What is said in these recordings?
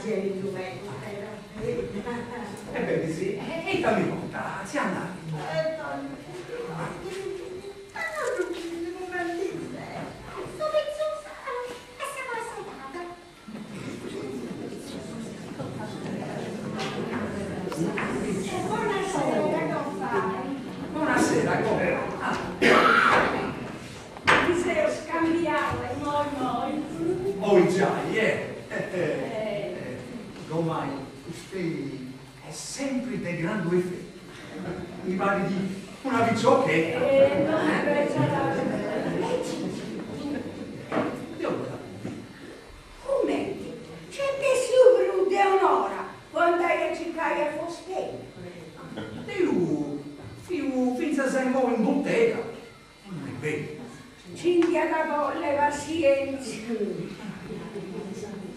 geniu meda. E beni, si, e ita mi contat, tzia Annarita? Bonasera, gomai. Mi seu scambiau immoi immoi. Oi giai, eh! Gomai, fustei est sempri de grandu efetu. Mi parit una piciochedda. Deu ddu apu biu. Cumenti? Nc'est bessiu prus de un'ora po andai a circai a fostei. Deu fiu fintzas a immoi in butega e non est benniu. Nci nd'iat a bolli passièntzia.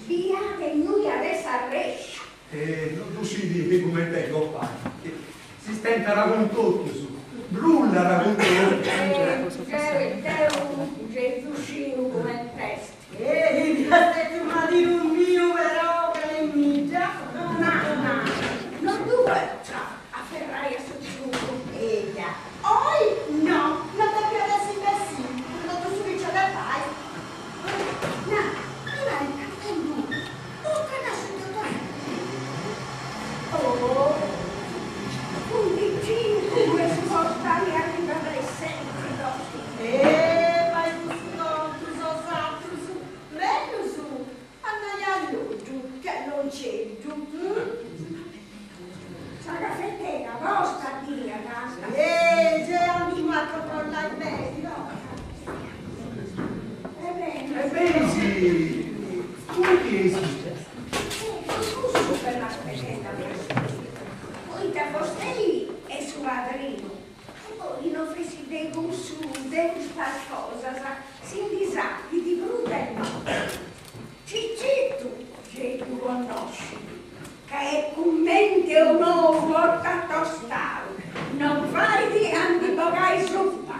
Biada innui at essi arresciu. E no ddu scit cumenti est gomai. Si stentat cun totus, brullat cun totus. E deu gei ddu sciu cument'est. Ehi, fiat stètiu madinu miu però, calimidda. Mama, no ddu potzu aferrai a su tzugu. Eia, oi no, no depiat essi bessiu, cun totu su chi nc'at de fai. Na, mi parit ca tengu tocat a su dotori. Oh, funt cincu e su postali arribat a is seti. E fai cussu contu sos atrus, mellus andai a Loddu che a Lonceddu. Sa cafetera posta dd'iat. E gei andu a controllai beni, no? E beni. E beni si, cumenti eis biu? E cussu femu aspetenda Poita fostei est su padrinu E poi no fessit de cussu de custas cosas si ndi sapit prus de nosu. Cicitu gei ddu connoscit, ca est cumenti un'ou torta tostau, non fait a ndi bogai supa.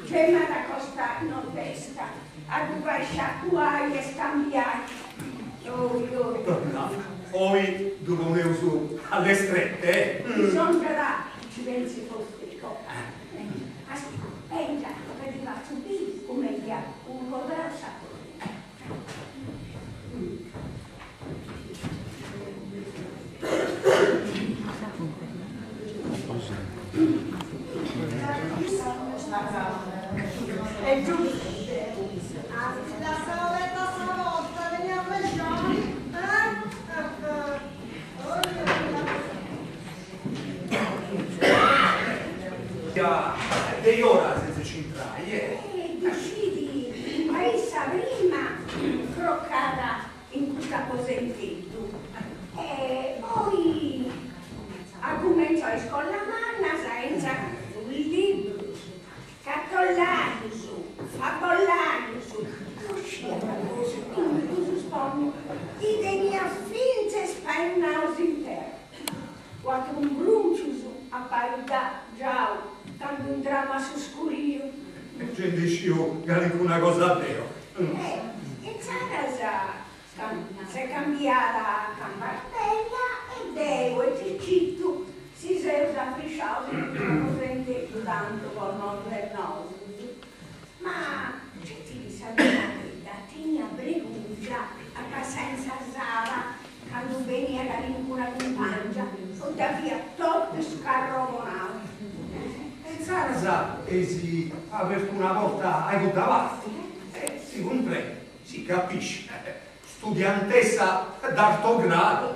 Gei m'at a costai nottesta a ddu fai sciacuai e scambiai. Oi oi. Oi ddu poneus alle strette, eh. Bisongiat chi ci pensit fostei. Bengiat ca ddi fatzu biri cumenti at cuncodrau sa cosa. E giustu, as lassau aberta sa porta, teniat rexoni, eh? De ora senza c'intrai, eh. E ddu scit, ma issa prima crocada in custu aposenteddu e poi at cumentzau iscola manna senza is librus, cartolarius, fabolarius, no sciat innui ddus ponni, ddi teniat fintzas spainaus in terra. Cuatru imbruncius apu giau candu intramu a su scuriu. E gei ndi sciu calincuna cosa deu. E insaras s'est cambiada a cambartella e deu e Cicitu si seus afrisciaus in custu aposenteddu tantu po nosu e nosus. Ma nc'est chi sa Donatedda teniat bregungia a passai in sa sala candu beniat calincuna cumpangia, poita fiat totu scarrovonau. E insaras eis abertu una porta a cudda parti e si cumprendit, si capiscit, studiantessa d'arto grado.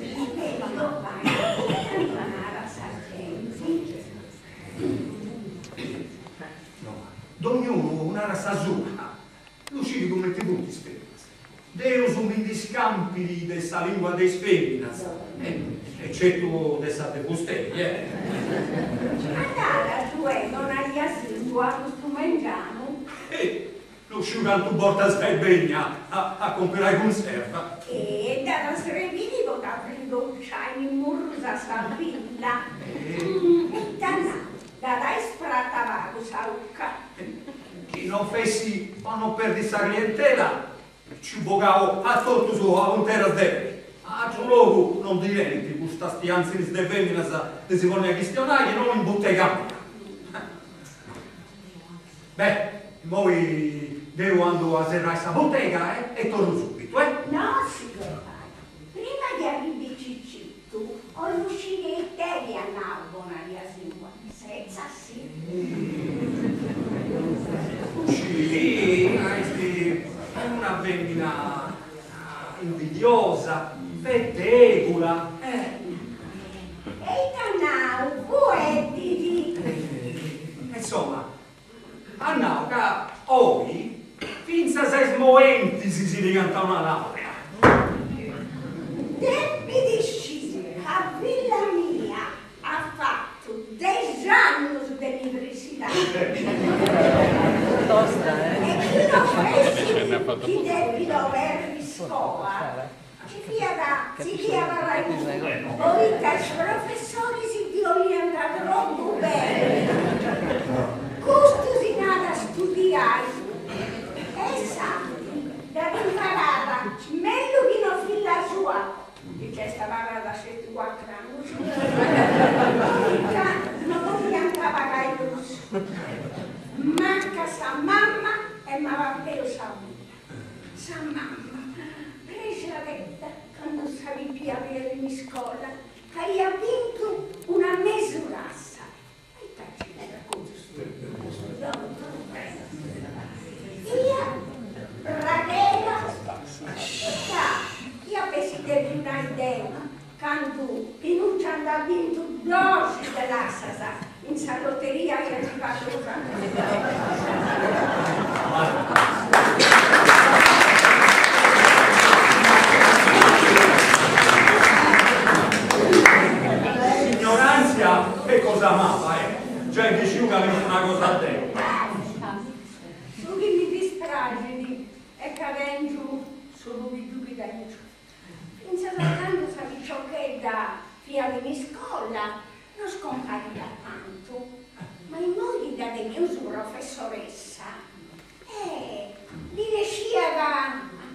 E beni, gomai, ita narat sa genti? No, dognunu narat sa sua, Ddu scit cumenti funt is feminas. Deus mi ndi scampit de sa lingua de is feminas, eccetu de sa de fustei, eh. Andada tue donaias lingua custu mengianu? Eh, no sciu cantu bortas est begna a comperai cunserva. E dd'at a srebiri po dda fringociai in is murrus a sa filla. Ita nau, dd'at a isprata pagu sa 'ucca. Chi. Chi non fessi po non perdi sa clientela, nci bogau a totus a punteras de pei. A atru logu non ndi tenint custas tiantzinis de feminas de si ponni a chistionai chi non in butega mia. Beh, immoi deu andu a serrai sa butega e torru subitu, eh. No sigopai, prima chi arribit Cicitu, 'ollu sciri ite ddi at nau Bonaria sua, setza si. Sciri, est una femina invidiosa, petegula, eh. E ita at nau, fueddit. Insoma, at nau ca oi fintzas a is moentis si pigant una laurea. Depit sciri ca filla mia at fatu dex'annus de universidadi e chi no fessit chi depit oberri scola Ci fiat sighia a abarrai puru, poita is professoris ddi 'oliant tropu beni. Custu si nat a studiai. E s'arti dd'at imparada mellus chi no filla sua, chi nc'est abarrada sceti cuatr'annus, poita no podiant pagai prus. Maca sa mamma e maba peus sa filla. Sa mamma, prexadedda candu sa pipia fiat in iscola, ca iat bintu una mesu lassa. Ma ita c'intrat custu? Fiat praghera ca iat essi depiu nai deu candu Pinuccia nd'at bintu doxi de lassas in sa loteria chi ant fatu po Santu S'ignorantzia est cosa maba, eh! Giai ndi sciu calincuna cosa deu. Su chi mi dispraxit est ca tengiu su fillu chi tengiu. Fintzas a candu sa piciochedda fiat in iscola no scompariat tantu, ma immoi chi dda teneus professoressa, eh, ddi nesciat a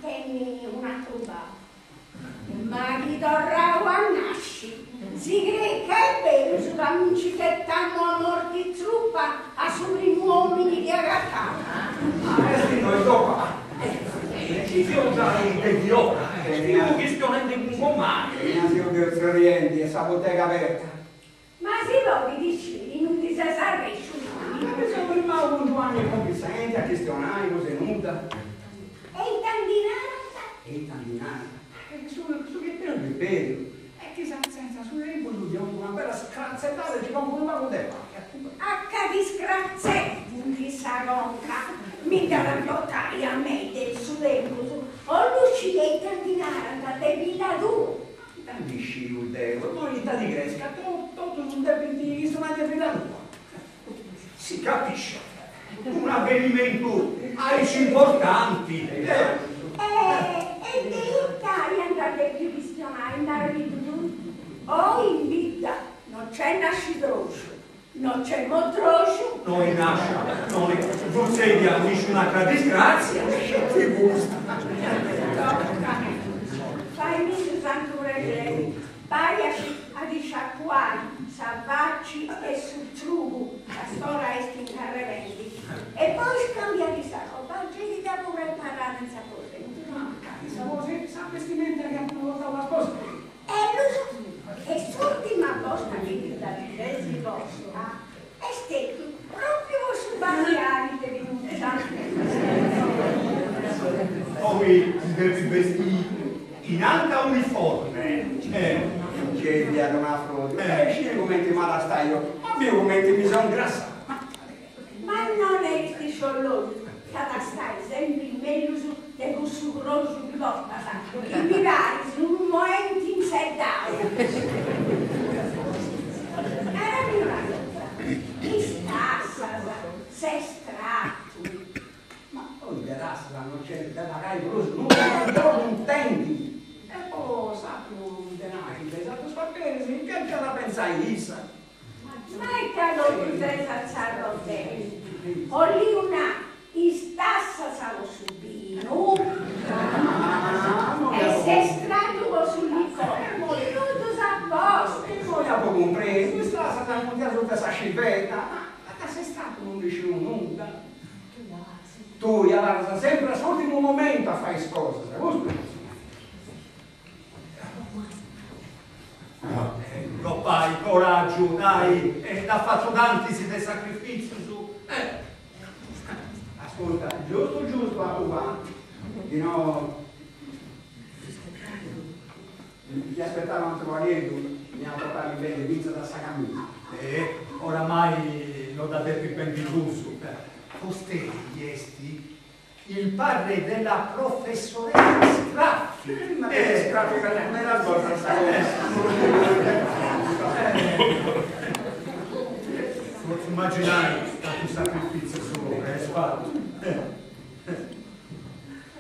tenni un'atru babbu. Ma chi torrau a nasci, si creit ca est berus ca mi nci ghetamu a morti tzrupa a su primu omini chi agatamu. Ah, est innoi toca. Ci seu giai de diora, fiu chistionendi cun gomai. Ina seu deu tzerriendi e sa butega aberta. Ma si podit sciri innui ti ses arresciu tui? Ma mi seu firmau cun Giuanni e cun Vissenti a chistionai, cos'e nudda. E ita ndi narant? E ita ndi narant? Su chi deu ddis pediu est chi s'atzent su tempus ddi 'ongu una bella scratzeddada e nci pongu unu pagu de paga. A ca ti scratzeddint sa conca, mi nd'at a importai a mei de su tempus, 'ollu sciri ita ndi narant de filla tua. Ita ndi sciu deu, immoi ita ti creis ca totus depint chistionai de filla tua? Si capisciat, un'avvenimentu aici importanti. E de ita iant a depi chistionai, nara·mi tui? Oi in bidda no c'est nascidroxu, no c'est modroxu. No est nascia, no est sutzèdia nisciun'atra disgràtzia, sceti custa. Toca, fai·mi su santu prexeri, bai a ti sciacuai sa faci e su tzrugu ca s'ora est incarrerendi e poi scambiadi sa roba, gei ti dd'apu preparada in s'aposentu. Ma cali s'aposentu? Sa bestimenta chi apu portau a spostai. Ellus, e s'urtima borta chi ti dda ses posta est stetiu propriu po su batiari de Pinuccia. Oi si depit bestiri in alta uniforme. Gei fiat un'afròddiu. E sciri cumenti m'at a stai ma biu cumenti mi seu ingrassau. Ma non est sciollòriu, t'at a stai sempri mellus de cussu croxu chi portas, chi mi paris unu moenti inseddau. Narami una cosa, is tassas, s'estratu. Ma poi de tassas no nc'est de pagai prus nudda, deu cuntentu. E po s'atru dinai de is atrus paperis nci at a pentzai issa. Ma ita totu ses atzarroddendi? 'Ollu nai. Tui abarras sempri a s'urtimu momentu a fai is cosas, custu est. Gopai, coràgiu, dai, nd'at fatu tantis de sacrifìtzius, eh! Ascurta, giustu giustu apu fatu, chi no mi aspettava un atru pagheddu, mi at tocau a bendi fintzas a sa camisa. Eh, oramai no dda depit bendi prus. Fostei est Il padre della professoressa Scraffi. Ma de Scraffi medas bortas sa cosa. Potzu immaginai cantu sacrifìtzius est fatu.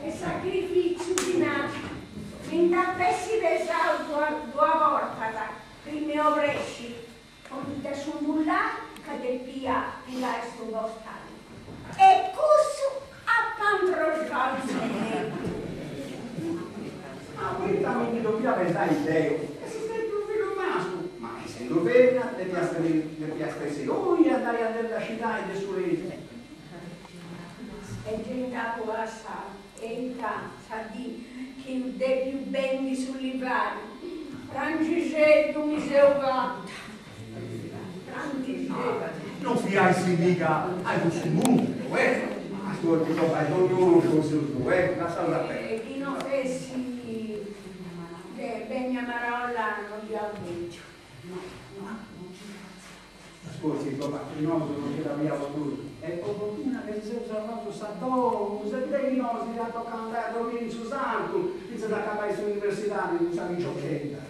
E sacrifìtziu chi nachi mi nd'ap'essi pesau duas bortas prima 'e obresci Po mi dd'asciumbullai ca depia pigai su postali e cussu ap'antroxau su lettu. Ma poita mi ndi dopia pesai deu? Est stetiu fillu mascu, ma essendu femina depiast depiast essi tui a andai a nde dda scidai de su lettu. E gei nd'apu lassau e ita sa dì chi eu depiu bendi su livariu, prangixeddu mi seu fata, prangixeddu. Non fiais miga a cussu mundu, eh? Ascurti, gopai, donniunu cun su suu, eh? Lassaus a perdi. E chi no fessi de beni amarolla non dd'ia bèndiu, no, no. Ascurti, gopai, nosu non nci dda faiaus prus, e po fortuna ca si seus sarvaus sa domu, e de chi nosi iat tocau andai a dormiri in su sartu fintzas a acabai s'universidadi cun sa piciochedda.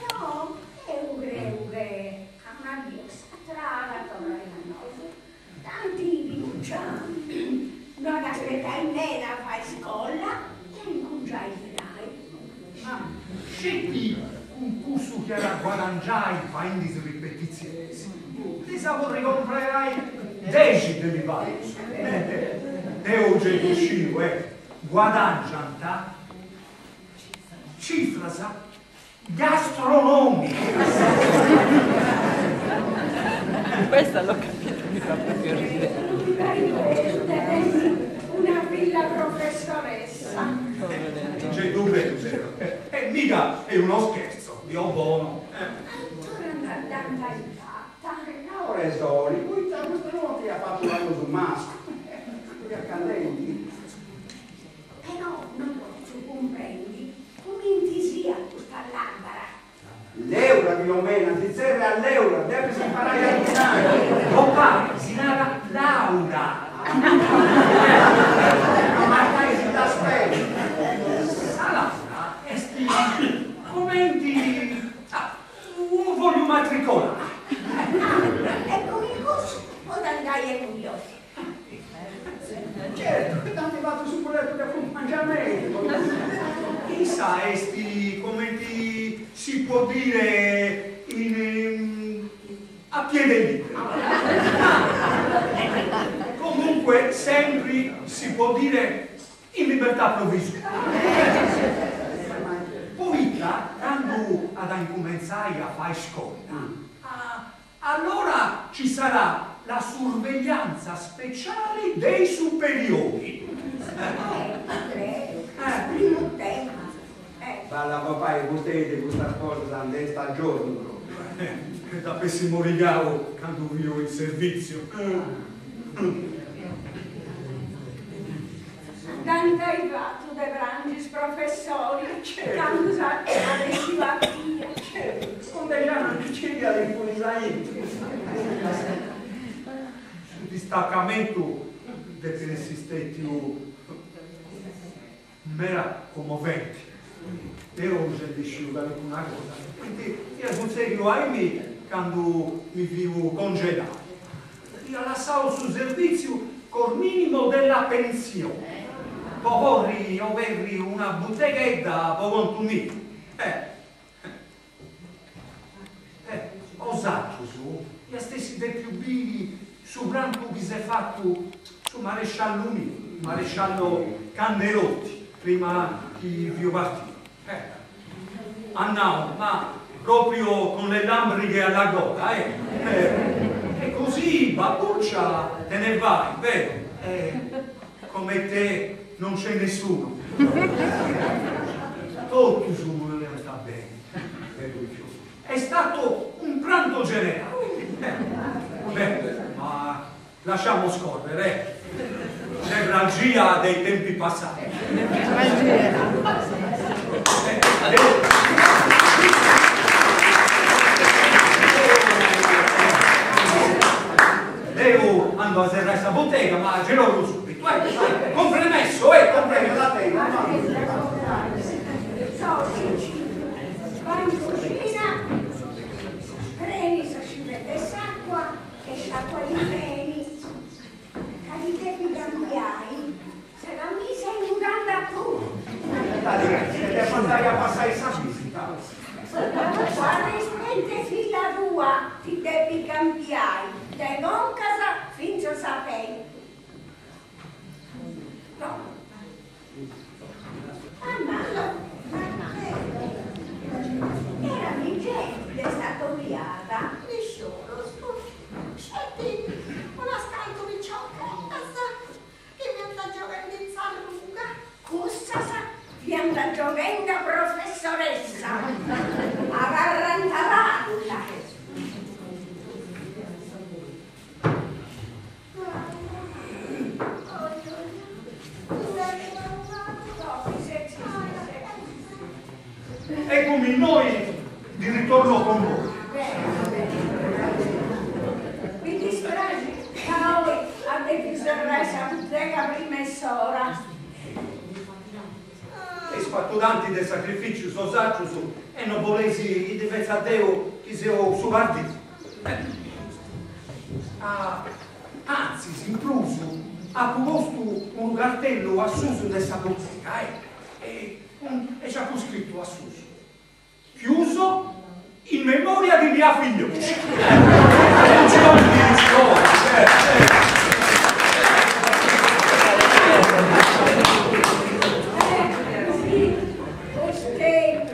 Però deu creu che a una dì o s'atra at a torrai a nosu, tanti Pinuccia no at aspetai meda a fai scolla e a incungiai dinai. Ma sceti cun cussu chi at a guadangiai faendi is ripetitzionis, ddis at a porri comporai dexi de livarius. Deu gei ddu sciu, eh, guadangiant cifras gastronomicas. Questa l'ho capita, mi fa proprio ridere. Una filla professoressa. Gei ddu creu deu. E miga est uno scherzo, dio bono. Ancora dd'ant ai fata. E ora 'e soli, poita custa noti at fatu pagu su mascu. Fiat callenti. Però non potzu cumprendi cumenti siat custa làmbara. Leura, Filomena, si zerriat Leura, depis imparai a ddu nai. Gopai, si narat Laura. Mancai si dda spendit. Sa laura est cumenti unu fogliu matricolari. Ah, e cun cussu podit andai a curiosi. Certu, dd'ant fatu su bulletu de acumpangiamentu. Issa est comenti si può dire in a piede libero. Comunque sempri si può dire in libertà provvisoria. Poita candu at a incumentzai a fai scola, Allora ci sarà la surveglianza speciale dei superiori. Eh, creu, primu tempus, eh. Balla papai, fustei de custas cosas nd'est a giornu propriu. Eh, dd'ap'essi morigau candu fio in serviziu. Dd'ant ai fatu de prangi is professoris candu at essi partia. Cun dex'annus nci ci fiat ingunis aintru. Su distaccamentu depit essi stetiu mera commoventi. Deu gei ndi sciu calincuna cosa, cumenti fiat sutzediu a imi candu mi fiu congedau. Ia lassau su servitziu col minimo della pensione po porri oberri una buteghedda po contu miu. Eh! Eh, 'osatrus iast essi depiu biri su prantu chi s'est fatu su maresciallu miu, maresciallo Candelotti, prima chi fiu partiu. Eh, at nau, ma proprio con le lambriche alla gola, eh. E così, babbuccia, te ne vai, vero? Eh. Come te non c'è nessuno. Totus boliant beni. È stato un pranto generale. Beh, ma lasciamo scorrere, eh. Nevralgia dei tempi passati. Deu ando a serrai sa botega, ma ce l'ho subito, eh. Con permesso, eh, con permesso. Vai in cucina, preni sa scivetta e s'acqua e sciacqua i beni. Ca ti devi cambiare, sa camisa in mutanda pure. Devo andare a passare sa visita. Arrestente figlia tua, ti devi cambiare, dai concasa finché sapei. No. Mamma, era vigente, è stata ovviata. Nessuno, senti, una stanza di ciocchetta che mi anda giocando in sarruga. Cussasa, vi anda giocando professoressa, agarrantaralla. Eccomi noi di ritorno con voi. Mi dispiace che noi avete sorresa bottega prima e sora. E sfattudanti del sacrificio sosaccius e non volesi i difesa Deo chi seo su partito. Ah, anzi, incluso, ha posto un cartello a susu della bottega, eh, e ci ha scritto a susu. Chiuso in memoria di mia figlioccia. Non ci ho visto.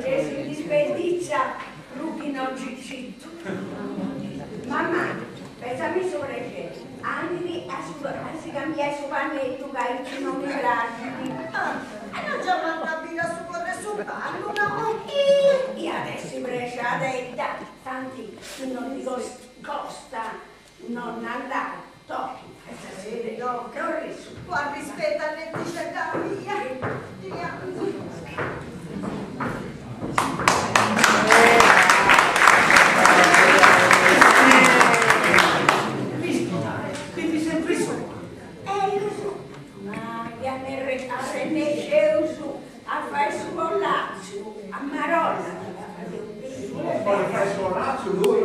Che si disperdizia Ruchino Cicito. Mamma, pensami sopra che Andri a si cambiare su panetto che non mi piace. E non già mandabile a supporre su panno, no? E adesso brescia detta, tanti non ti costa non andare. Tocchi, stasera, no, corri su. Qua rispetta le dice da via. Mischina, devi sempre sola. E io so, ma arrennesce su a fare su collazzo, a Marolla. Poi fai su collazzo lui?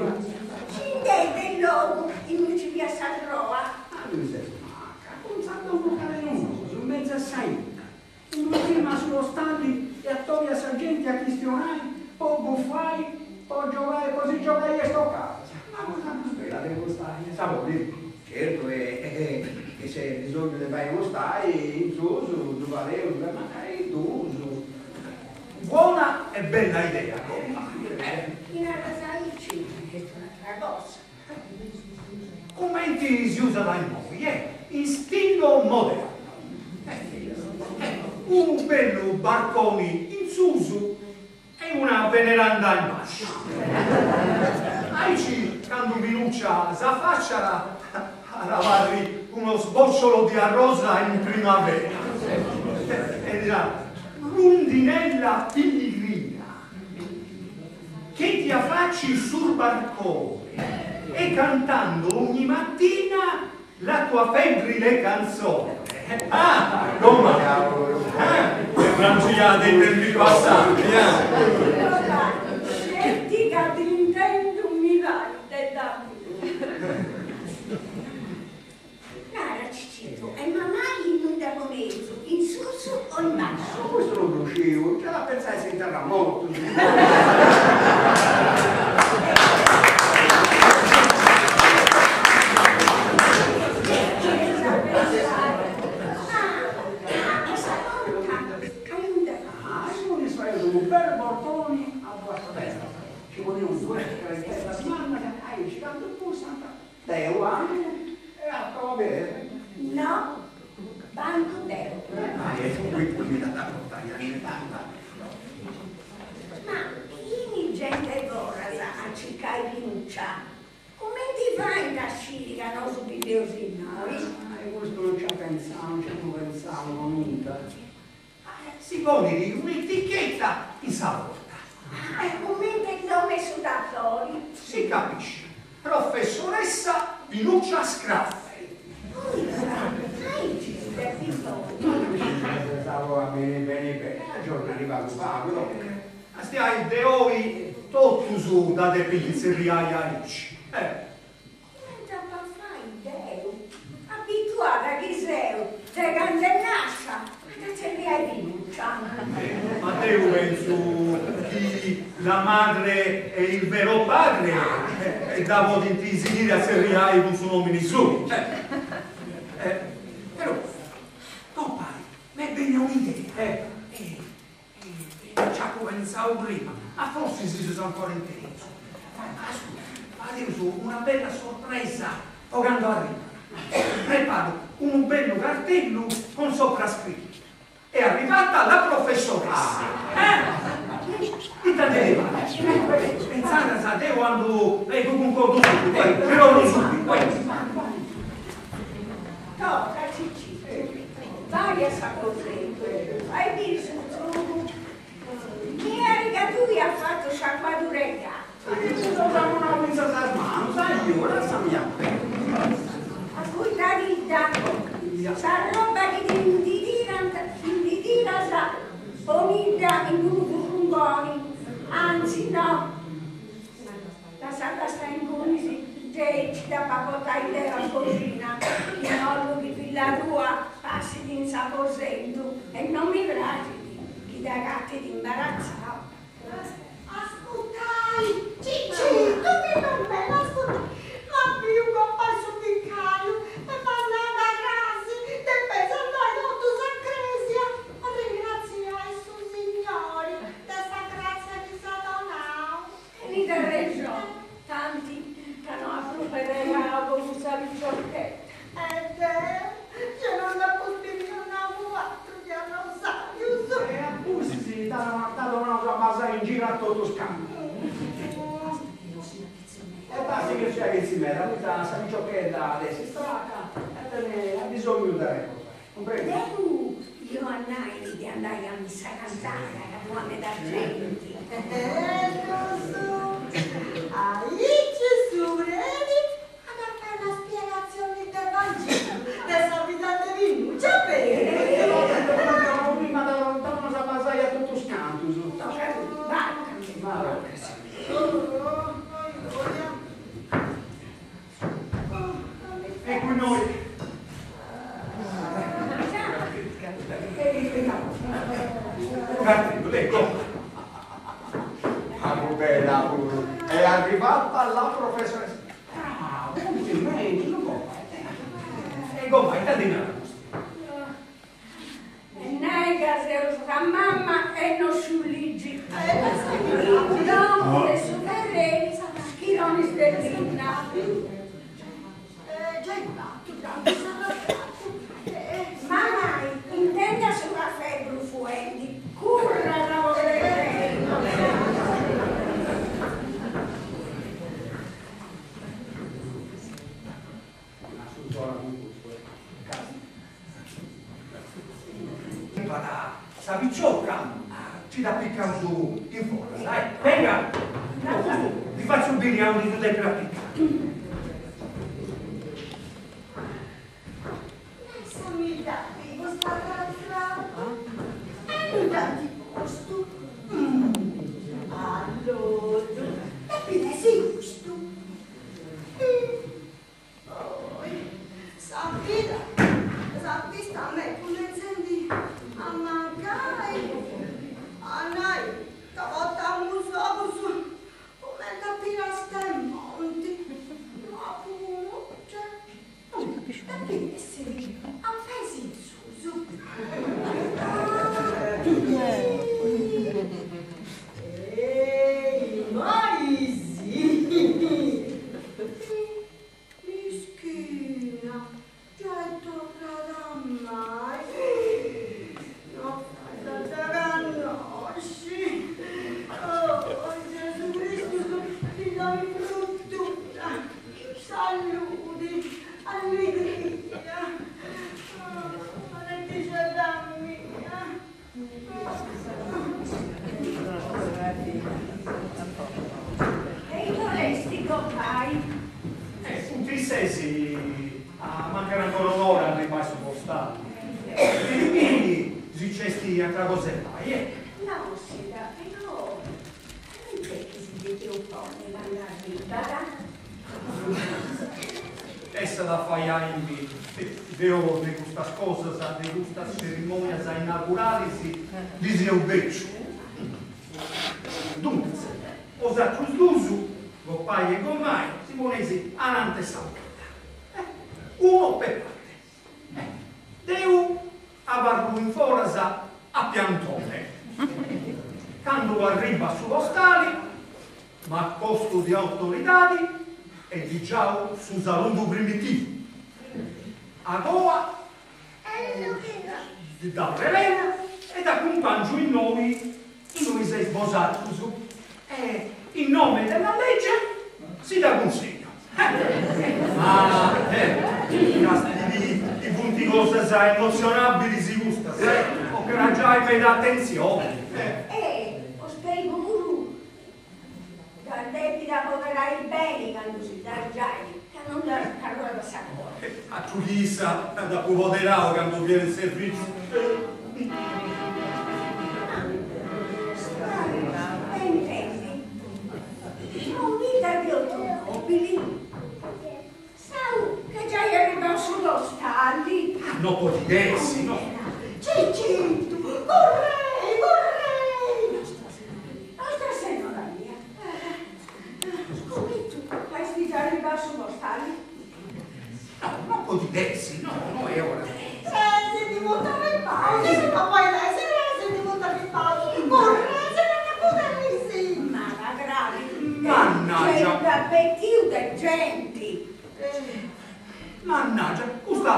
Ci intende il logo in cui ci piace a Roa. Ma lui si smacca, con sa dopo carenoso, su mezza saina. In prima sullo standi e attorno a sergenti a chistionai, poi buffai, poi giocai, così giocai e sto casa. Ma cosa più bella devo stare? Sapori? Certo, e se bisogno di fare uno stai, in su, su, valeo, magari tu, su. Buona e bella idea, compa. In Arasaici è un'altra cosa. Come si usa da noi, in stile moderno. Un bello barcone in susu e una veneranda in basso. Aici, quando minuccia sa faccia, a lavarri uno sbocciolo di arrosa in primavera. E dirà, rondinella pellegrina, che ti affacci sul barcone e cantando ogni mattina la tua febbrile canzone. Ah, come? Ah, Francia dei tempi passati, eh? Allora, scetti che ti intendo mi vai, te dammi. Nara Cicito, e mamma in da mezzo, in su o in basso? Questo non riuscivo, c'è da pensare se in terra morto. Un bel portone a due terra. Ci volevano due tre la manna, ai ci canto pussanta, deu anni e a bene. No, banco deu. Si ponit un'eticheta in sa porta. E cumenti in domu 'e su datori. Si capisce, professoressa Pinuccia Scraffel. Poita, aici si depit ponni. Sa beni beni beni, agiornadi pagu pagu, toca. Castiai, de oi totus dda depint tzerriai aici. Cumenti apu a fai deu, abituada chi seu de candu est nàscia a dda tzerriai Pinuccia. Ma deu pentzu chi la madre e il vero padre dda podint sighiri a tzerriai cun su nomini suu. Però, gompai, m'est bennia un'idea. Ci apu pentzau prima, ma forsis seus ancora in tempus. Ascurta, fadeus una bella sorpresa po candu arribat. Preparu unu bellu cartellu cun sopra scritu, È arrivata la professoressa. Ita ndi ddi parit? Insaras deu andu e ddu cuncordu subitu, nci torru subitu. Toca Ciccitu, bai a s'aposentu, fai biri su tzrugu, mi parit ca tui as fatu sciacuadura 'e gatu. Mi seu samunau fintzas sas manus, aio, lassami a perdi. Ascurtadidda, s'arroba chi ti ndi tirant, ti ndi tiras, ponidda in unu furrungoni, antzi no, Lassadda stai ingunis, gei nci dd'apu a portai deu a coxina, chi no 'ollu chi filla tua passit in s'aposentu e non mi praxit chi dd'agatit imbaratzau. Ascurtai, Ciccitu, fillu meu, ascurtai, m'at biu gompai su vicariu e m'at nau ca crasi depeis andai totus a cresia a ringratziai su Signori de sa gratzia chi s'at donau. Tenit arrexoni, tanti ca no apu pregau po cussa piciochedda. E deu, gei non nd'apu spìngiu nau atru che arrosàrius. E a pustis t'at donau a basai in giru a totus cantus. E basti chi siat chitzi meda, poita sa piciochedda at essi straca e tenit abisòngiu de reposai. Cumprendis? Deu iu a nai de andai a missa cantada ca ddu at meda genti. Ecus, aici su predi at a fai una spiegatzioni de Vangelu de sa vida de Pinuccia berus. Prima dda donaus a basai a totus cantus. Toca tui, bai. Eccu innoi. Cartellu, ecco. Pagu bella puru. È arrivata la professoressa. Bravo, complimenti, su gompai. E gompai, ita ddi narat custu? E nai ca seu sa mamma e no sciu ligi. In domu de su ferreri schironis de linna. Mamai intendat su cafè brufuendi, currat po prexeri. Arribat sa picioca, nci dda apicaus in foras, dai, benga, custu ddi fatzu biri aundi ddu depit apicai. Lassami dda biri custu arretratu, e no dd'ant postu. Alloddu, depit essi custu. Oi, sa vida, sa vista m'est cumentzendi a mancai, a nai ca portamu is ogus cumenti a piras de monti, no apu nudda, depit essiri a peis in susu. essi atra cosa 'e fai, eh. Nossida, però, coment'est chi si depeus ponni candu arribat? Essat a fai aimbi deu de custas cosas, de custas cerimonias inauguralis, ndi seu beciu. Duncas, 'osatrus duus, gopai e gomai, si poneis anant'e sa porta. Unu per parte. Deu abarru in foras a piantone. Candu arribat su postali, m'acostu de autoridadi e ddi giau su saludu primitivu. Agoa ddi dau relevu e dd'acumpàngiu innoi, innoi seis bosatrus e in nome della legge si dda cunsegno. Ma castidi chi funt cosas emotzionàbilis custas, tocat giai meda atentzioni. E 'ostei puru dda depit apoderai beni candu si dda giait, ca non dda carruat sa coa. Atru chi issa dd'apu poderau candu fiat in servìtziu. Pentzendi, Un'ita de automobili. Sau ch'est giai arribau su postali. No podit essi, no. Cicitu, currei, currei! Nostra Sennora mia. Scumitu ca est giai arribau su postali. No, no podit essi, no, no est ora. Sesi ndi funt arribaus, no podit essi, sesi ndi funt arribaus, currei, si no dd'acudeis! Mala cravi. Mannaggia! Nc'est un'abetiu de genti. Mannaggia, custa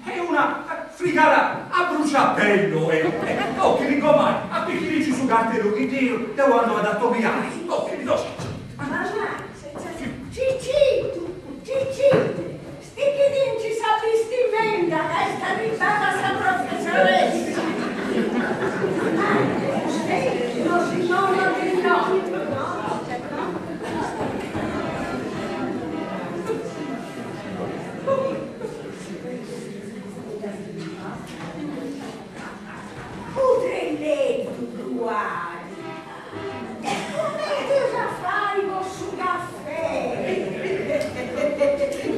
est una frigada a bruciapello, eh! Occhili gomai, apicchirici su cartellu chi deu deu andu a dd'atobiai, occhili, occhili. Mamma, Cicitu, Cicitu, stichidinci sa bistimenta ca est arribada sa professoressa. Vostei no si movit de innoi. Pudrelleddu ddu at. E cumenti eus a fai po su cafè?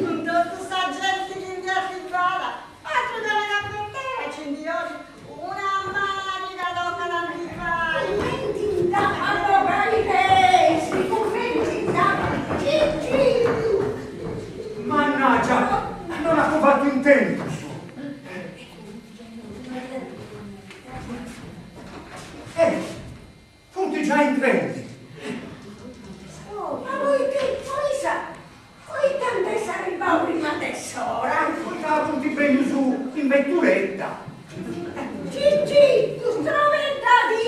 Cun totu sa genti chi ndi arribada, atru che una cafetera ci ndi 'olit una màriga tocat a ndi fai. Cumenti nd'apa a bogai peis, cumenti nd'apa Cicitu! Mannaggia, non apu fatu in tempus. Eh, funt giai intrendi. Oh, ma poita, poita, poita nd'est arribau prima de s'ora? Poita funt bennius in veturetta. Cicitu, strobendadì!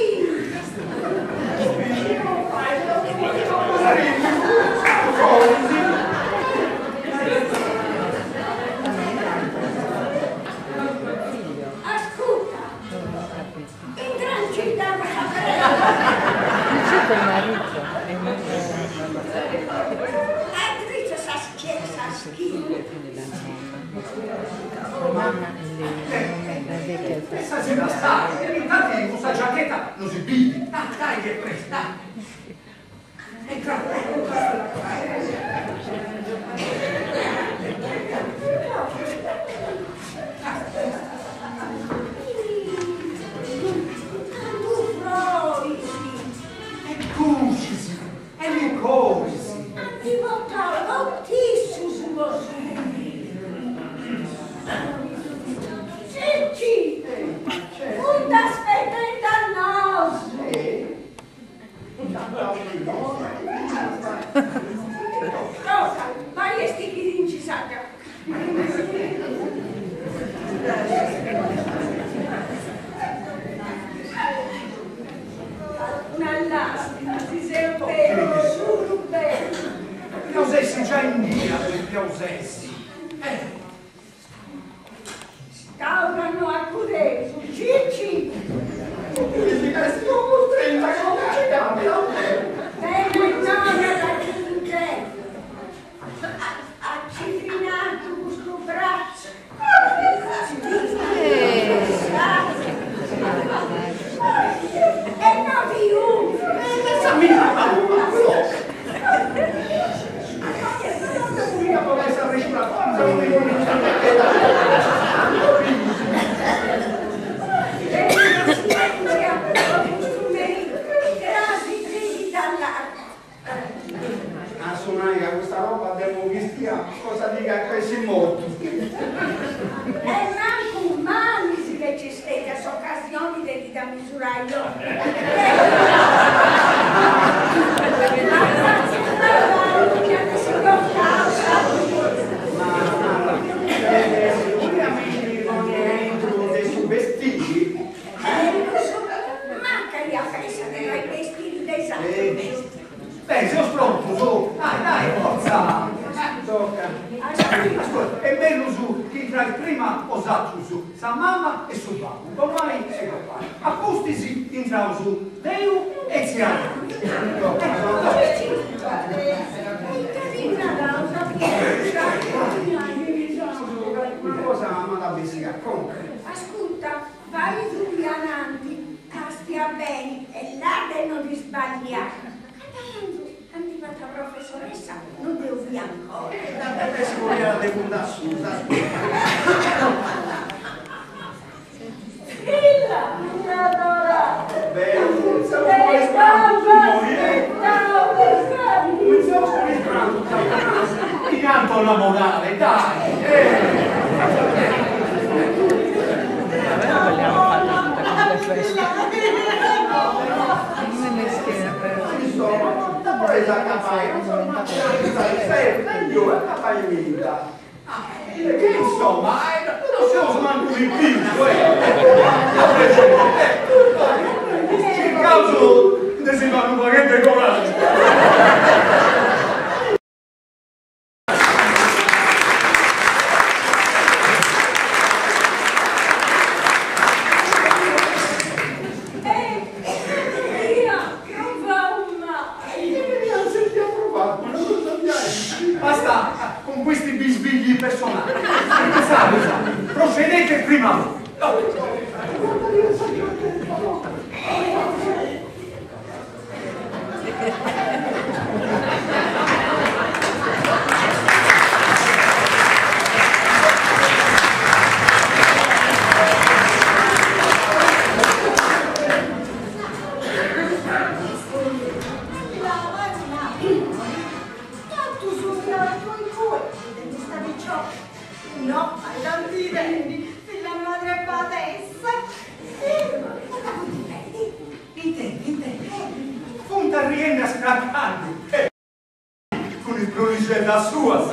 Ascurta, intranci da sa Cicito è il marito. Addricia sa sa schina. La mamma è la vecchia. Essa si sta, e intanto con questa giacchetta non si vede. Dai, dai, che presto, dai. Entra, entra. Cantu froris! E cruxis, e licoris. Ant portau totu issus po su Cici, funt aspetendi a nosu. Cosa, bai e stichidinci sa giacca. Una làstima, si seu beni, solu beni. Depiaus essi giai innia, depiaus essi. Eh. Stau ca no acudeus, Cici! Beni innoga da chi nc'est. Acidrinatu custu bratzu. tenit a misurai logu. Beh, seus prontus, dai, dai, fortza! Tocca. Ascolta, est mellus chi intrais prima 'osatrus, sa mama e su babbu, gomai e gopai. A pustis intraus deu e tzia Una cosa m'at a bessiri a conca. Ascurta, fai tui ananti, castia beni e là de no ti sballiai. Ca tandu ant fatu a professoressa no deu fia ancora. E dda depes furriai de fundu a susu, ascurta. Filla mia adorada. Beh, cumentzaus cun is prantus immoi, eh! Cumentzaus cun is prantus, dai. Intanto una morale, dai, eh! Insomma, dda podeis acabai, non seus mancu in deu acabai-mi-dda. Che insomma, non seus mancu in pius, eh! Circaus de si fai unu pagheddu 'e coràgiu. Basta con questi bisbigli personali. Pensate, procedete prima voi. Funt arriendi a scracàlliu cun is brunixeddas suas.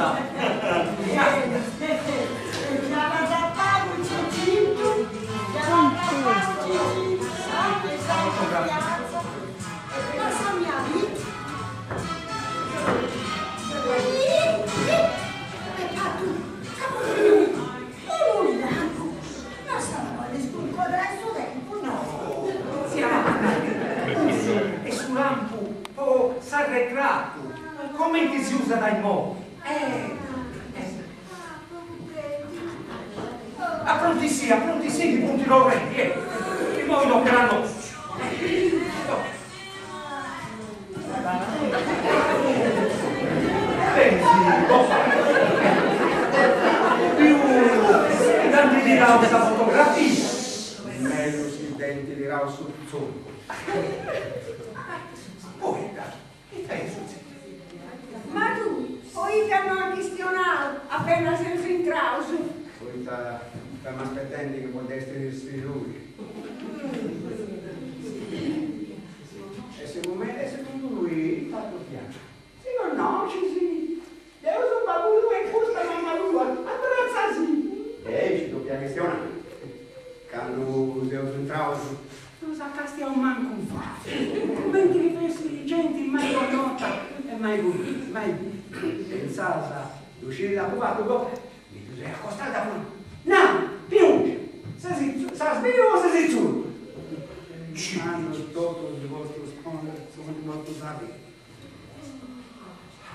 Cussu est su lampu po s'arretratu, comenti si usat immoi. Apronti si, apronti si chi funt torrendi, eh! Immoi tocat a nosu. Pensi, gopai, apu biu chi t'ant tirau sa fotografia. Mellus chi dd'ant tirau su tzurpu. Poita, ita est sutzediu? Ma tui, poita no as chistionau apena seus intraus? Poita femu aspetendi chi podestis lui. E segundu tui ita ddu fiat? Si connoscis? Deu seu babbu tuu e custa mama tua, abbratzasì! E aici ddu fia chistionai. Candu seus intraus no s'at castiau mancu in faci, cumenti chi fessit genti mai connota e mai mai bia. E insaras ddu sciri apu fatu gopai, mi ddu seu acostada e apu nau, Nau, Pinuccia, ses ses biu o ses tzurpu? Candu totus is vostus funt mortus a biri.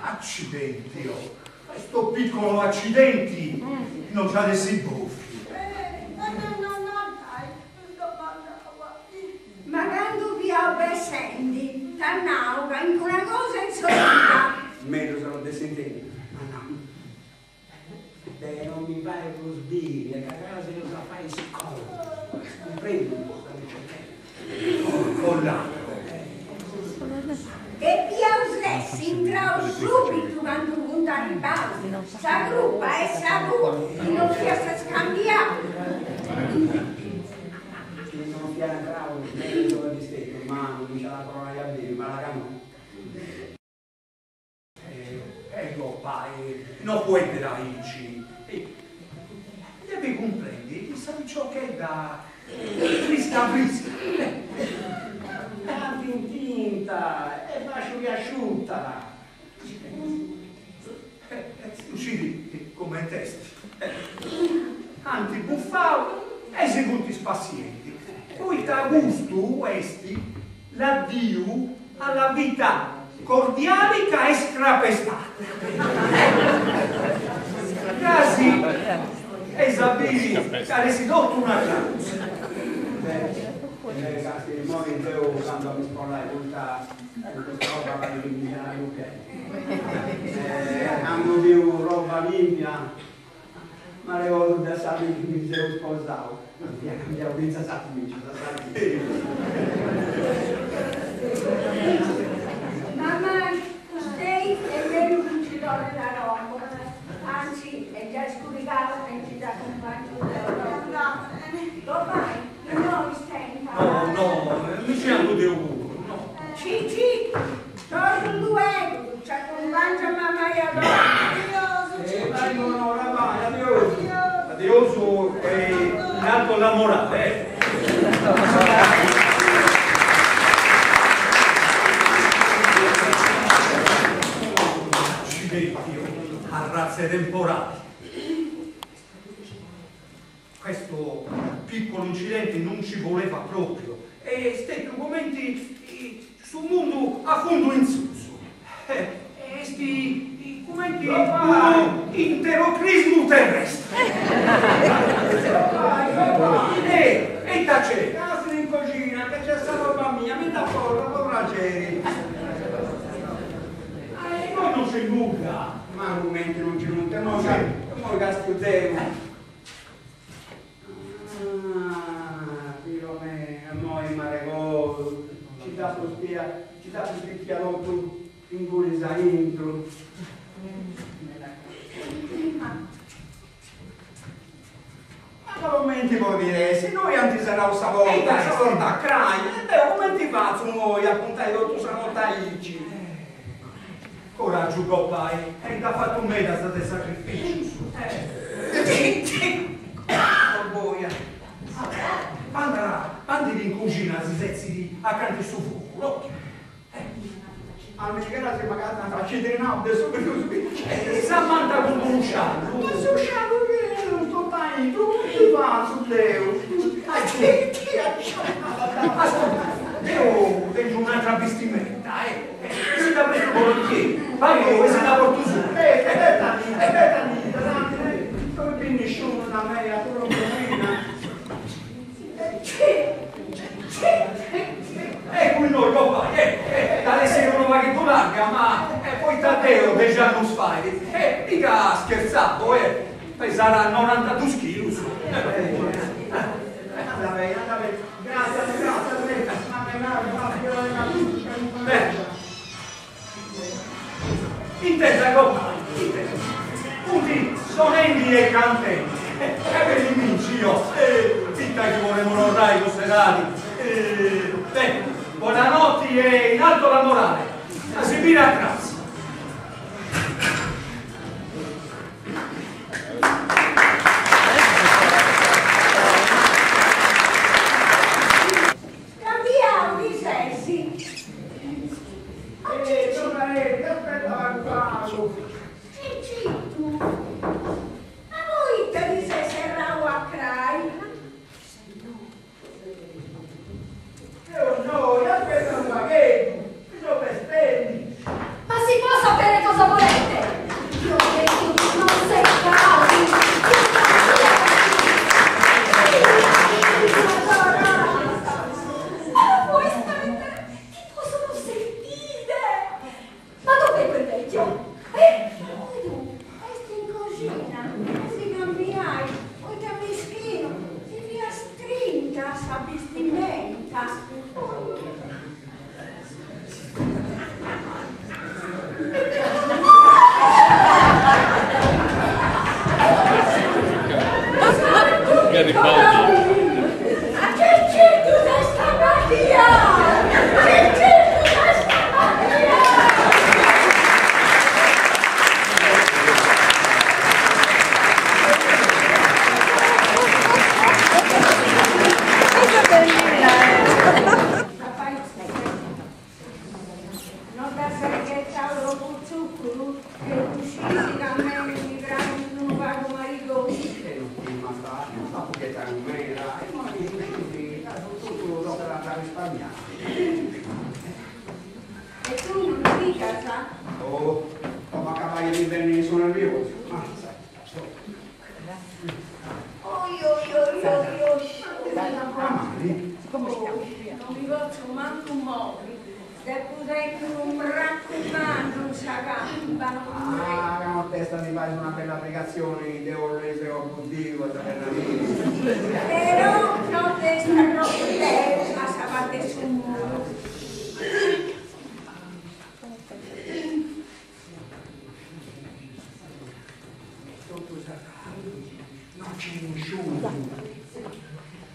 Accidenti, oh, questo piccolo accidenti non ci at essi bofiu. Ma candu fiaus bessendi, t'at nau calincuna cosa insolita. Mellus a no dd'essi intendiu, m'at nau. De non mi fai prus biri e ca cras eus a fai is contus, as cumprendiu sa piciochedda? Porco ladro! Depiaus essi intraus subitu candu funt arribaus, sa crupa est sa tua chi non fiast scambiau. Chi non non fiat intrau mellus fiat istetiu, ma non nci at a torrai a biri, ma ca no. Eh gopai, no fueddet aici. Depit cumprendi chi sa piciochedda est frisca frisca. Tanti intinta e facili asciutat. Ddu scit coment'est. Ant bufau e si funt spassiendi, poita custu est l'addiu alla vita cordialica e scrapestata. Casi eis a biri ca at essi totu una causa. Beh, casi immoi deu candu a mi spollai poita custa roba parit chi mi siat arruchendi. Candu biu roba limpia M'arregordu de sa dì chi mi seu sposau, ia cambiau fintzas sa camicia sa dì. Mamai, istei est mellus chi nci torret a domo, anzi est giai scurigau e nci dd'acumpàngiu deu. Gopai, innoi stenta. No, no, mi nci andu deu puru, no. Cici, torru luegu, nci acumpàngiu a mamai a domo. Adiosu, Cici. Bonora, vai, adiosu. Adiosu e in alto la morale, eh. Accidenti, arrazza 'e temporali. Questo piccolo incidente non ci voleva proprio, est stetiu cumenti su mundu a fundu in susu, est cumenti unu interocrismu terrestre. E ita c'est? Casi in coxina ca c'est sa roba mia, mi dda porta po praxeri. E innoi non c'est nudda. Ma cumenti non c'est nudda, immoi càstiu deu. Ah, Filomena, immoi m'arregordu, nci dd'apu spia, nci dd'apu sticchia totu ingunis aintru. Ma cumenti podit essi, innoi ant serrau sa porta, sa porta a crai, e deu cumenti fatzu immoi a puntai totu sa noti aici? Coraggiu gopai, e nd'at fatu medas de sacrificius. Boia. Andat, bandit in cuxina, si setzit acanta 'e su fogu, no? A mi chi si m'agatant acidrinau de su frius chi nc'est. S'ammantat cun d'unu sciallu. Ma su sciallu miu totu aintru, cumenti fatzu deu? Ascurta, deu tengiu un'atra bistimenta, e si dda prestu volentieri, pagu e si dda portu su. Bettadidda, tanti non bit nisciunu da mei a turu in coxina. Eccu innoi, gopai, eccu, at essiri unu pagheddu larga, ma poita deu dex'annus fait, e mica scherzabo, e pesat norantadus chilus. Anda beni, anda beni, Gràtzias, gràtzias meda, ma mi naru Intenda gopai, intenda. Funt sonendi e cantendi. E beniminci jo, ita chi bolemu torrai cussa edadi. Beh, bonanotti e in alto la morale. A si biri a cras. Cambiau ti sesi. Eh, Tonarelli, aspetta pagu pagu. Cicitu, ma poita ti ses serrau a crai? Deu innoi, aspetta unu pagheddu, mi seu bestendi. Ma si può sapere cosa volete? Vi ho detto di non seccarvi. Ma lo puoi smettere? Ti possono sentire. Ma dov'è quel vecchio? Eh? Ddu est in coxina a si cambiai, poita mischinu si fiat strinta sa bistimenta. Garibaldi. A Cicitu No dd'as ghetau tropu tzucuru? Che ddu scisi ca a mei mi praxit unu pagu marigosu. E no timast, no nd'apu ghetau meda, immoi ddu scisi ca su tzucuru tocat a dd'arrisparmiai. E tui no ndi pigas? Oh, po m'acabai de mi benni su nerviosu. Oi oi oi oi oi. Non mi potzu mancu movi, depu tenni unu mracu mannu in sa camba. Ah, ca notesta ti fais una bella frigatzioni de ollu 'e seu buddiu a sa bella mia. Però notesta tropu deu a sa parti 'e su muru. Totu serrau, no nc'est nisciunu.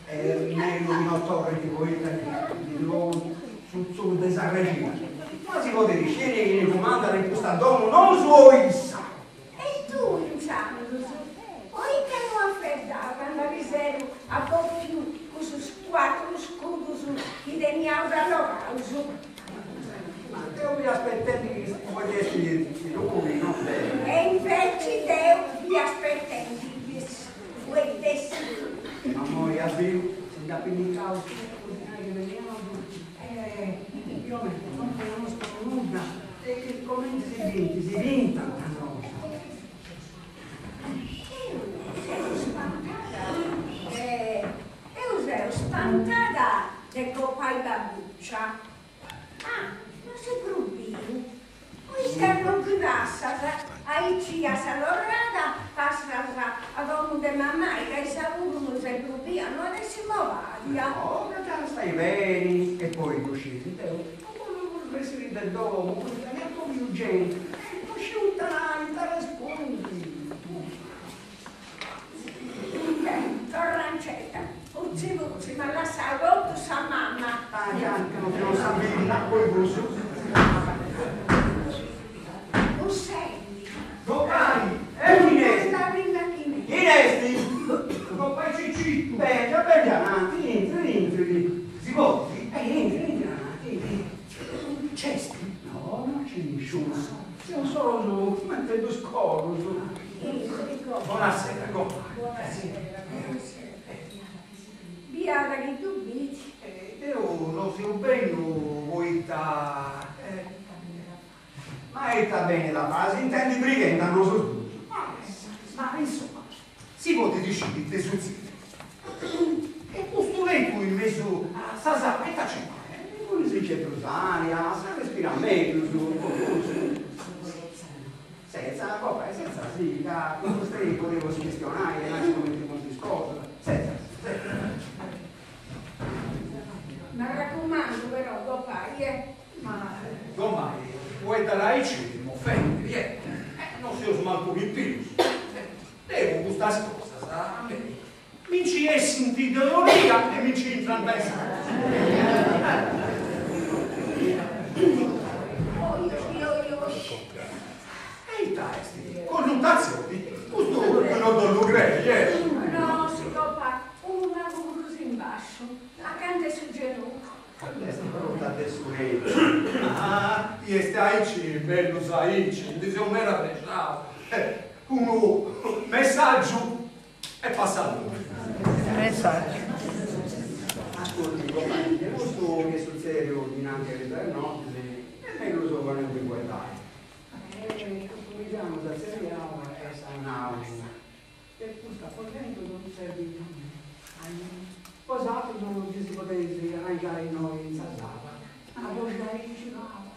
Est mellus chi no torrint poita ndi bogant su tzugu de sa crexina. Ma si podit sciri chini cumandat in custa domu nosu o issa? E tui intzandus, poita no as fueddau candu ariseru at bofiu cussus cuatru scudus chi teniaus allogaus? Ma deu fia aspetendi chi fueddestis tui, no deu. E inveci deu fia aspetendi chi fueddessis tui. Ma immoi as biu, si nd'at pinnicau su dinai chi teniaus e più o meno non connosco nudda e comenti si bint, si pintant a nosu. Deu seu spantada de Deu seu spantada de gopai Babuccia. Ma no si prus biu. Poita non chi passas aici a sa torrada passas a domu de mamai ca issa puru no s'est prus bia, no at essi mobadia. No, ca stai beni, e poi ddu scisi, deu no bollu prus bessiri de domu, poita chi atobiu genti e no sciu ita nai, ita arrespundi. Torra nc'est, putzi putzi, m'at lassau totu sa mama. Ah, già, ca no teneus sa billa, poi cussu. Bussendi. Gopai! E chini est? Custa prima chi Chini est? Gopai Cicitu! Bengia, bengia ananti, intri, intri. Si podit? E intri, intri ananti. Nc'est? No, no nc'est nisciunu. Seus solus cumenti dus corrus. Bonasera, gopai. Bonasera, bonasera. Biada chi ddu bit. Deu no seu benniu poita. Ma ita benit a fai? S'intendit brighendi a nosus duus. Ma insoma, si podit sciri ita sutzedit. E custu letu in mesu a sa sala ita nci fait? Inguni si nc'est prus aria, s'arrespirat mellus, po cussu. Setza, gopai, setza si, ca cun vostei podeus chistionai e nai cumenti funt is cosas. Setza, setza. M'arracumandu però, gopai, eh. Ma gomai, fueddat aici m'ofendit, eh. No seus mancu pipius. Deu custas cosas a mei mi nci essint de un'origa e mi nci intrant dae s'atra. Oi oi oi oi. E ita est? Connutazioni? Custu no dd'ollu crei, eh! No, si gopai, unu pagu prus in basciu, acanta 'e su genugu. Est pronta de su letu. Ah, chi est aici, mellus aici, ndi seu meda prexau. Unu messàgiu e passat lori. Messàgiu. Ascurti, gopai, de custu chi est sutzèdiu dinanti ariseru notis, est mellus a no ndi fueddai. E custu mengianu s'at tzerriau e s'at nau, De custu aposentu non serbit a mei. Bosatrus gi si podeis arrangiai innoi in sa sala. Ma aici pagu.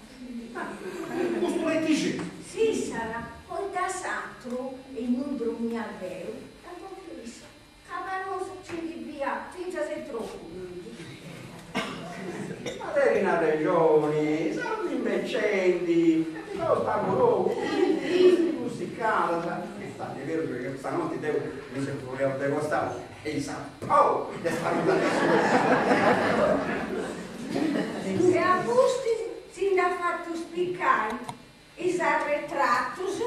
Custu letixeddu. Sissara, poita s'atru, innui dromia deu, dd'at bofiu issa, ca po nosu nci ndi fiat fintzas e tropu ludu. Ma tenit arrexoni, seus imbecendi e ti faus pagu logu, cumenti si fussit cadas. Est berus ca custa noti deu mi seu furriau de costau e issa, pau, nd'est arruta de su E a pustis si nd'at fatu spicai is arretratus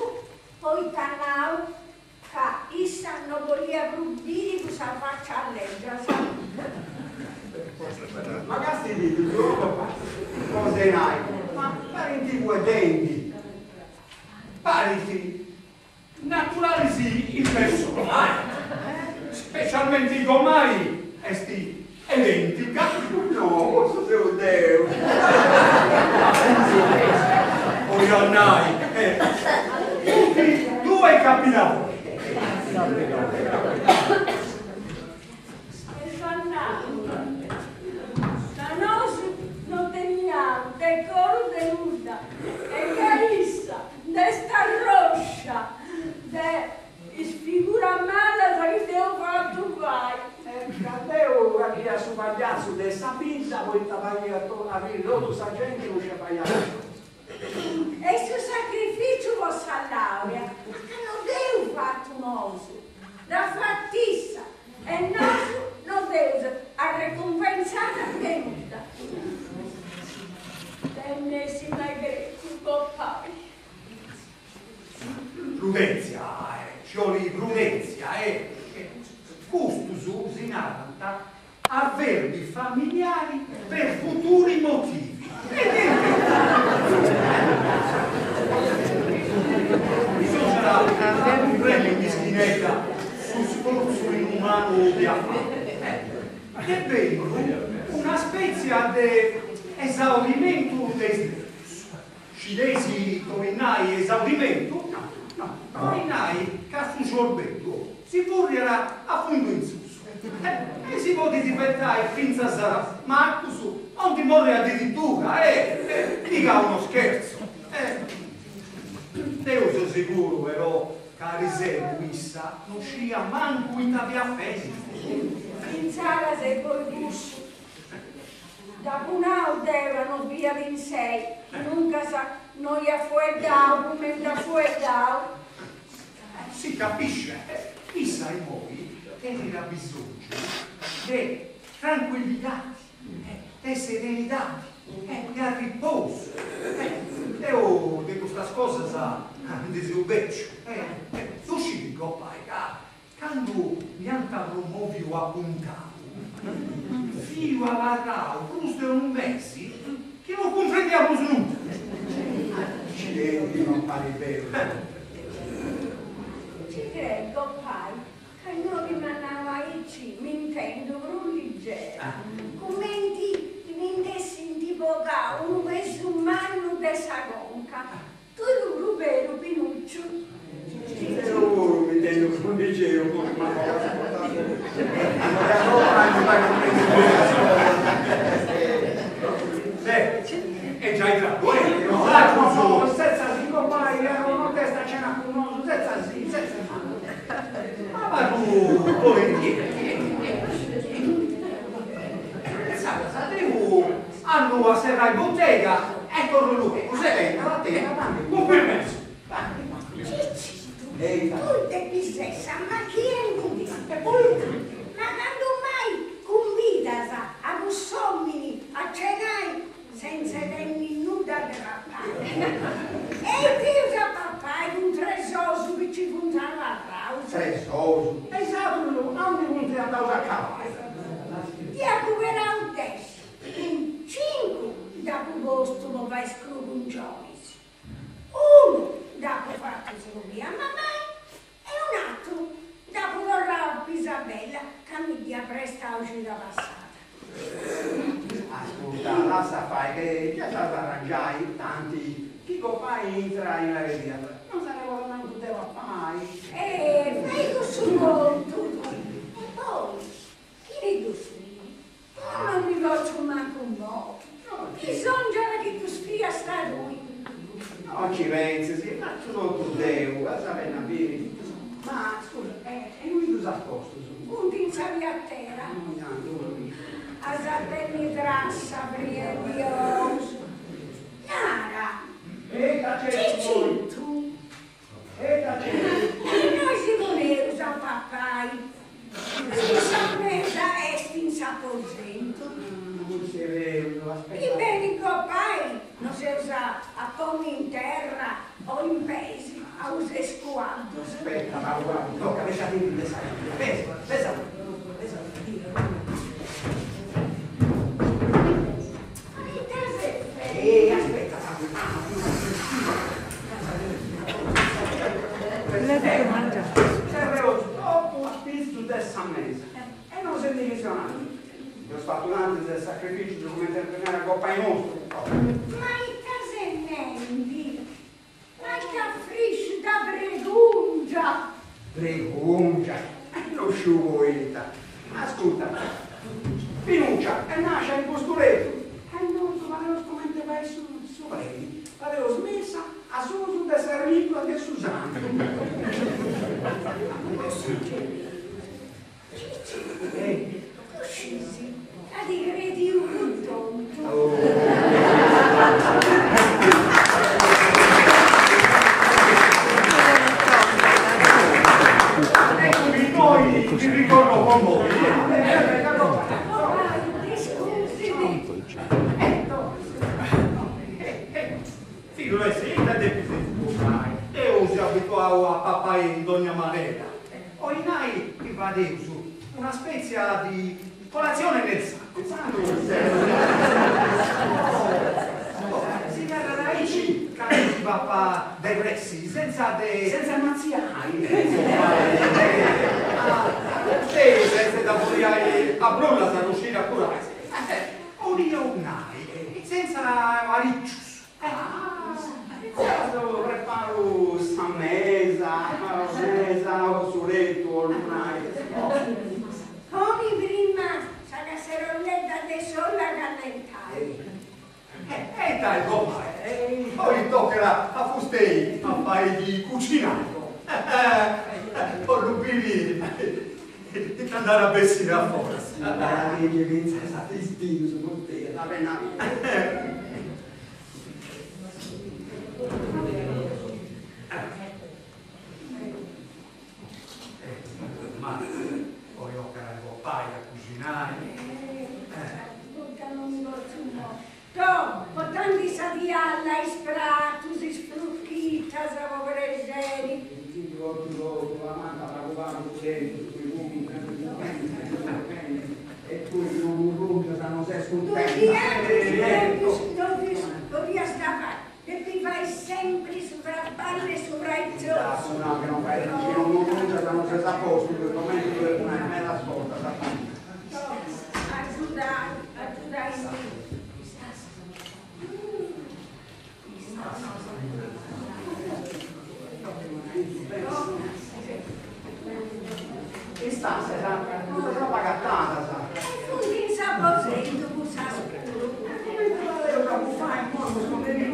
poita at nau ca issa no boliat prus biri cussas facias lègias. Ma ca fillus, oh papà, cosa 'e nai, ma parint fueddendi. Parint naturalis in persona, eh, specialmenti gomai est Identica? No, cussu seu deu. Bollu a nai, funt due capilavori. Est a nai ca nosu no teniaus decoru de nudda e ca issa nd'est arroscia de Is figuras malas chi dd'eus fatu fai. E ca deu faghia su pagliatzu de sa bidda poita faghia arriri totu sa genti non sciia fai atru. E su sacrificiu po sa laurea, ma ca no dd'eus fatu nosu, dd'at fat'issa e nosu no dd'eus arrecumpensada de nudda. Dd'em'essi mai cretiu, gopai. Prudèntzia, ci 'olit prudèntzia e custus si narant avverbi familiari per futuri motivi. Bisòngiat a cumprendi, mischinedda, su sfortzu inumanu chi at fatu. Est benniu una spètzia de esaurimentu de is nervius. Scideis ita 'olit nai esaurimentu? No, no, 'olit nai ca su ciorbeddu si furriat a fundu in susu e si podit diventai fintzas macus o ndi morri adiritura, eh, miga uno scherzo. Deu seu siguru però ca ariseru issa no sciiat mancu ita fiat fendi. Insaras est poi cussu Dd'apu nau deu ca no fiat in sei, duncas no iat fueddau cumenti at fueddau. Si capisce, issa imoi tenit abisòngiu de trancuillidadi, de serenidadi, de arriposu. Deu de custas cosas ndi seu bèciu. Ddu scit gopai ca Candu mi ant promòviu a puntau, fiu abarrau prus de unu mesi chi no cumprendia prus nudda. Accidenti, non parit berus. Ci crei, gopai, ca innoi chi m'at nau aici m'intendu prus ligera, cumenti chi mi nd'essint bogau unu pesu mannu de sa conca. Tui puru beru Pinucciu? Deu puru m'intendu prus ligeru po chi m'at portau a cumprendi beni sa cosa. Beh, est giai craru, eh? No, setza si gopai, nottesta a cena cun nosu, setza si, setza si. Abarru volentieri. Insaras deu Andu a serrai butega e torru luegu, cun permessu. Ciccitu, tui depis essi ammachiendudì. Ma candu mai cumbidas a cuss'omini a cenai senza tenni nudda de papai? E ita eus a papai cun tres ous chi ci funt abarraus? Tres ous? E is atrus aundi funt andaus a accabai? Ndi apu perau dexi. Cincu nd'apu postu po fai is crugunjonis, unu nd'apu fatu srobì a mamai e un'atru nd'apu torrau a Pisabella ca mi dd'iat prestau cida passada. Ascurta, lassa fai che già s'at a arrangiai, tanti chi gopai intra in aredia non s'arregordat mancu de papai. E fai cussu contu tui. E poi, chini ddu scit, Deu non mi potzu mancu movi. Bisongiat chi ddus fiast tui. No ci pentzis, fatzu totu deu, as a benni a biri. Ma scusa, e innui ddus as postus? Funt in sa piatera. As a tenni trassa friendi ous. Nara, Cicitu. Innoi si poneus a papai, si sa mesa est in s'aposentu. Chi benit gopai nos eus a ponni in terra o in peis a is cuaddus. abbundantis de sacrificius cumenti narat gopai nostru. Ma ita ses nendi? Ma ita frisciu ita bregungia! Bregungia? No sciu poita. Ascurta, Pinuccia est nascia in custu letu e nosu fadeus cumenti fait su predi, fadeus missa a susu de sa reliquia de su santu. Cicci, ddu scis ca ti crediu prus tontu. Eccomi innoi mi ricorro con voi. Fillu est ita depis iscusai, deu seu abituau a papai in dogna manera. Oi nai chi fadeus una spètzia di colazione nel sacco. Si narat aici candu si papat de pressi, senza de. Senza matziai. Deu senza de furriai a brulla sa coscina puru. 'Olia nai, senza aricius. Ah, insaras preparu sa mesa, mesa o su letu, 'ollu nai. Poni prima sa casserolledda de s'olla a callentai. E ita est gomai, poi tocat a fustei a fai di cucinato. 'Ollu biri ita nd'at a bessiri a foras. Naradì fintzas a is bius, fustei, sa pena mia. Ma poi tocat a gopai a cuxinai. Poita non mi potzu movi. Toh, portandi sa tialla, is pratus, is fruchitas, po prexeri. Ti portu totu, ma mancat pagu pagu su tempus, mi funt sempri fuendi, sempri fuendi, e tui chi non murrungias non ses cuntenta. Podiast fai, depi fai sempri su traballu 'e su fraitzosu. No, chi non fai, chi non murrungias non ses a postu, tui comenti ddu depu nai medas bortas a famiglia. Agiudai, agiudai. Is tassas non ddas apu agatadas. E funt in s'aposentu cussas puru. E cumenti fadeus a bufai imoi custu merì?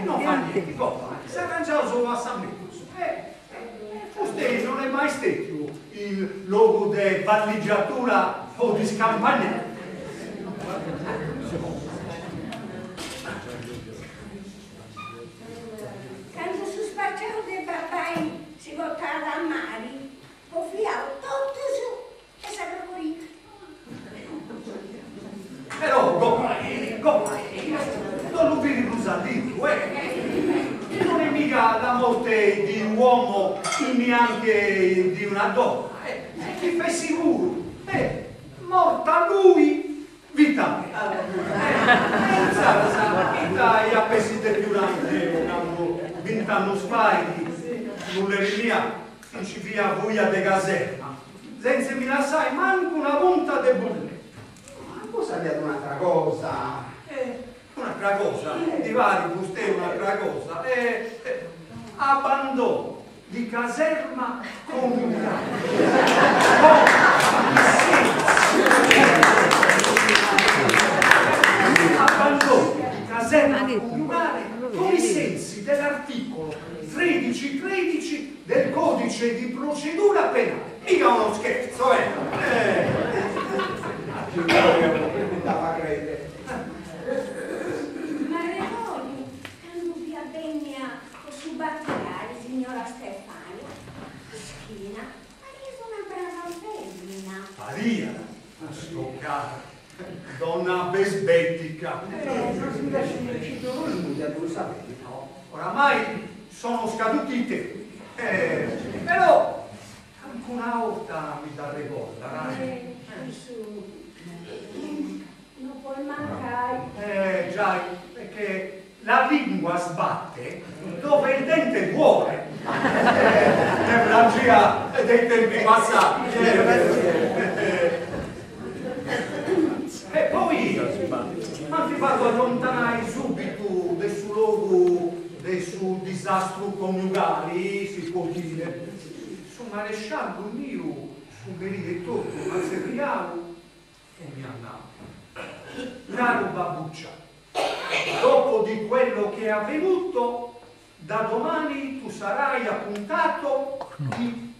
No fait nienti, gopai, s'arrangiaus a sa mellus. E fustei non est mai stetiu in logu de valligiatura o de scampagnada. Candu su spaciau de babbai si portàt a mari, porfiaus totus e sa crocoriga. Però gopai, gopai, no lu biri prus alligru, eh! Non è mica la morte di un uomo e neanche di una donna, eh! Chi fessi puru, eh! Morta lui, vita mea. E insaras, ita ia ap'essi depiu nai deu candu bint'annus fait, mulleri mia nci fiat fuia de caserma, sentz'e mi lassai mancu una punta de bulleta. Ma cussa fiat un'atra cosa. Un'atra cosa, ti parit fustei un'atra cosa, abbandono di caserma coniugale. Abbandono di caserma coniugale con i sensi dell'articolo 1313 del codice di procedura penale. Mica uno scherzo, eh! M'arregordu candu fiat bennia po su batiari signora Stefania, mischina, pariat una brava femina. Pariat, scoccada, donna besbetica. Non si nd'est scidu prus nudda, ddu sapeis. No, oramai sono scaduti i tempi. Però cancuna 'orta mi dd'arregordat. Cussu no podit mancai. Eh, giai, perché la lingua sbatte dove il dente duole. Nevralgia dei tempi passati. Disastru coniugali, si può dire. Su maresciallu miu su merì etotu m'at tzerriau e mi at nau, Caru Babbuccia, dopo di quello che è avvenuto, da domani tu sarai appuntato in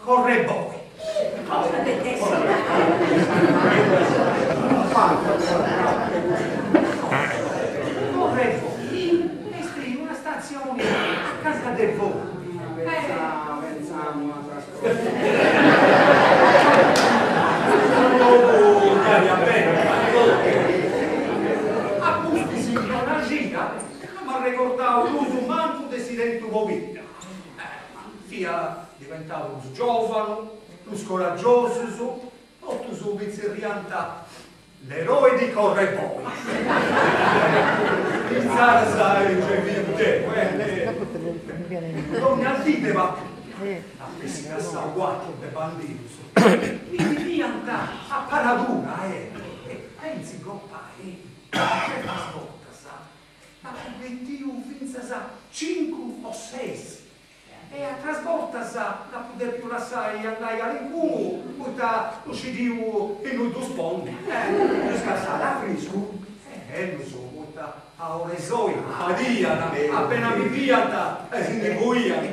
Correboi. Correboi est una statzioni acanta de Forni. Pentzamu a atras cosas. A pustis de una cida no m'arregordau prus mancu de essi tentu pobidda. Fia diventau prus giovanu, prus coragiosu, totus mi tzerriant L'eroe di Correboi. Insaras nci fiu deu, eh. Dogna dì de patruglia, ap'essi cassau cuatru de bandidus, mi timiant a paradura, eh. E pentzi gopai, certas bortas nd'apu betiu fintzas cincu o ses E atras bortas nd'apu depiu lassai andai calincunu poita no scidiu innui ddus ponni. Ddus cassat a friscu? Ellus, poita a ora 'e soi fadiat, apena mi biiant si ndi fuiant.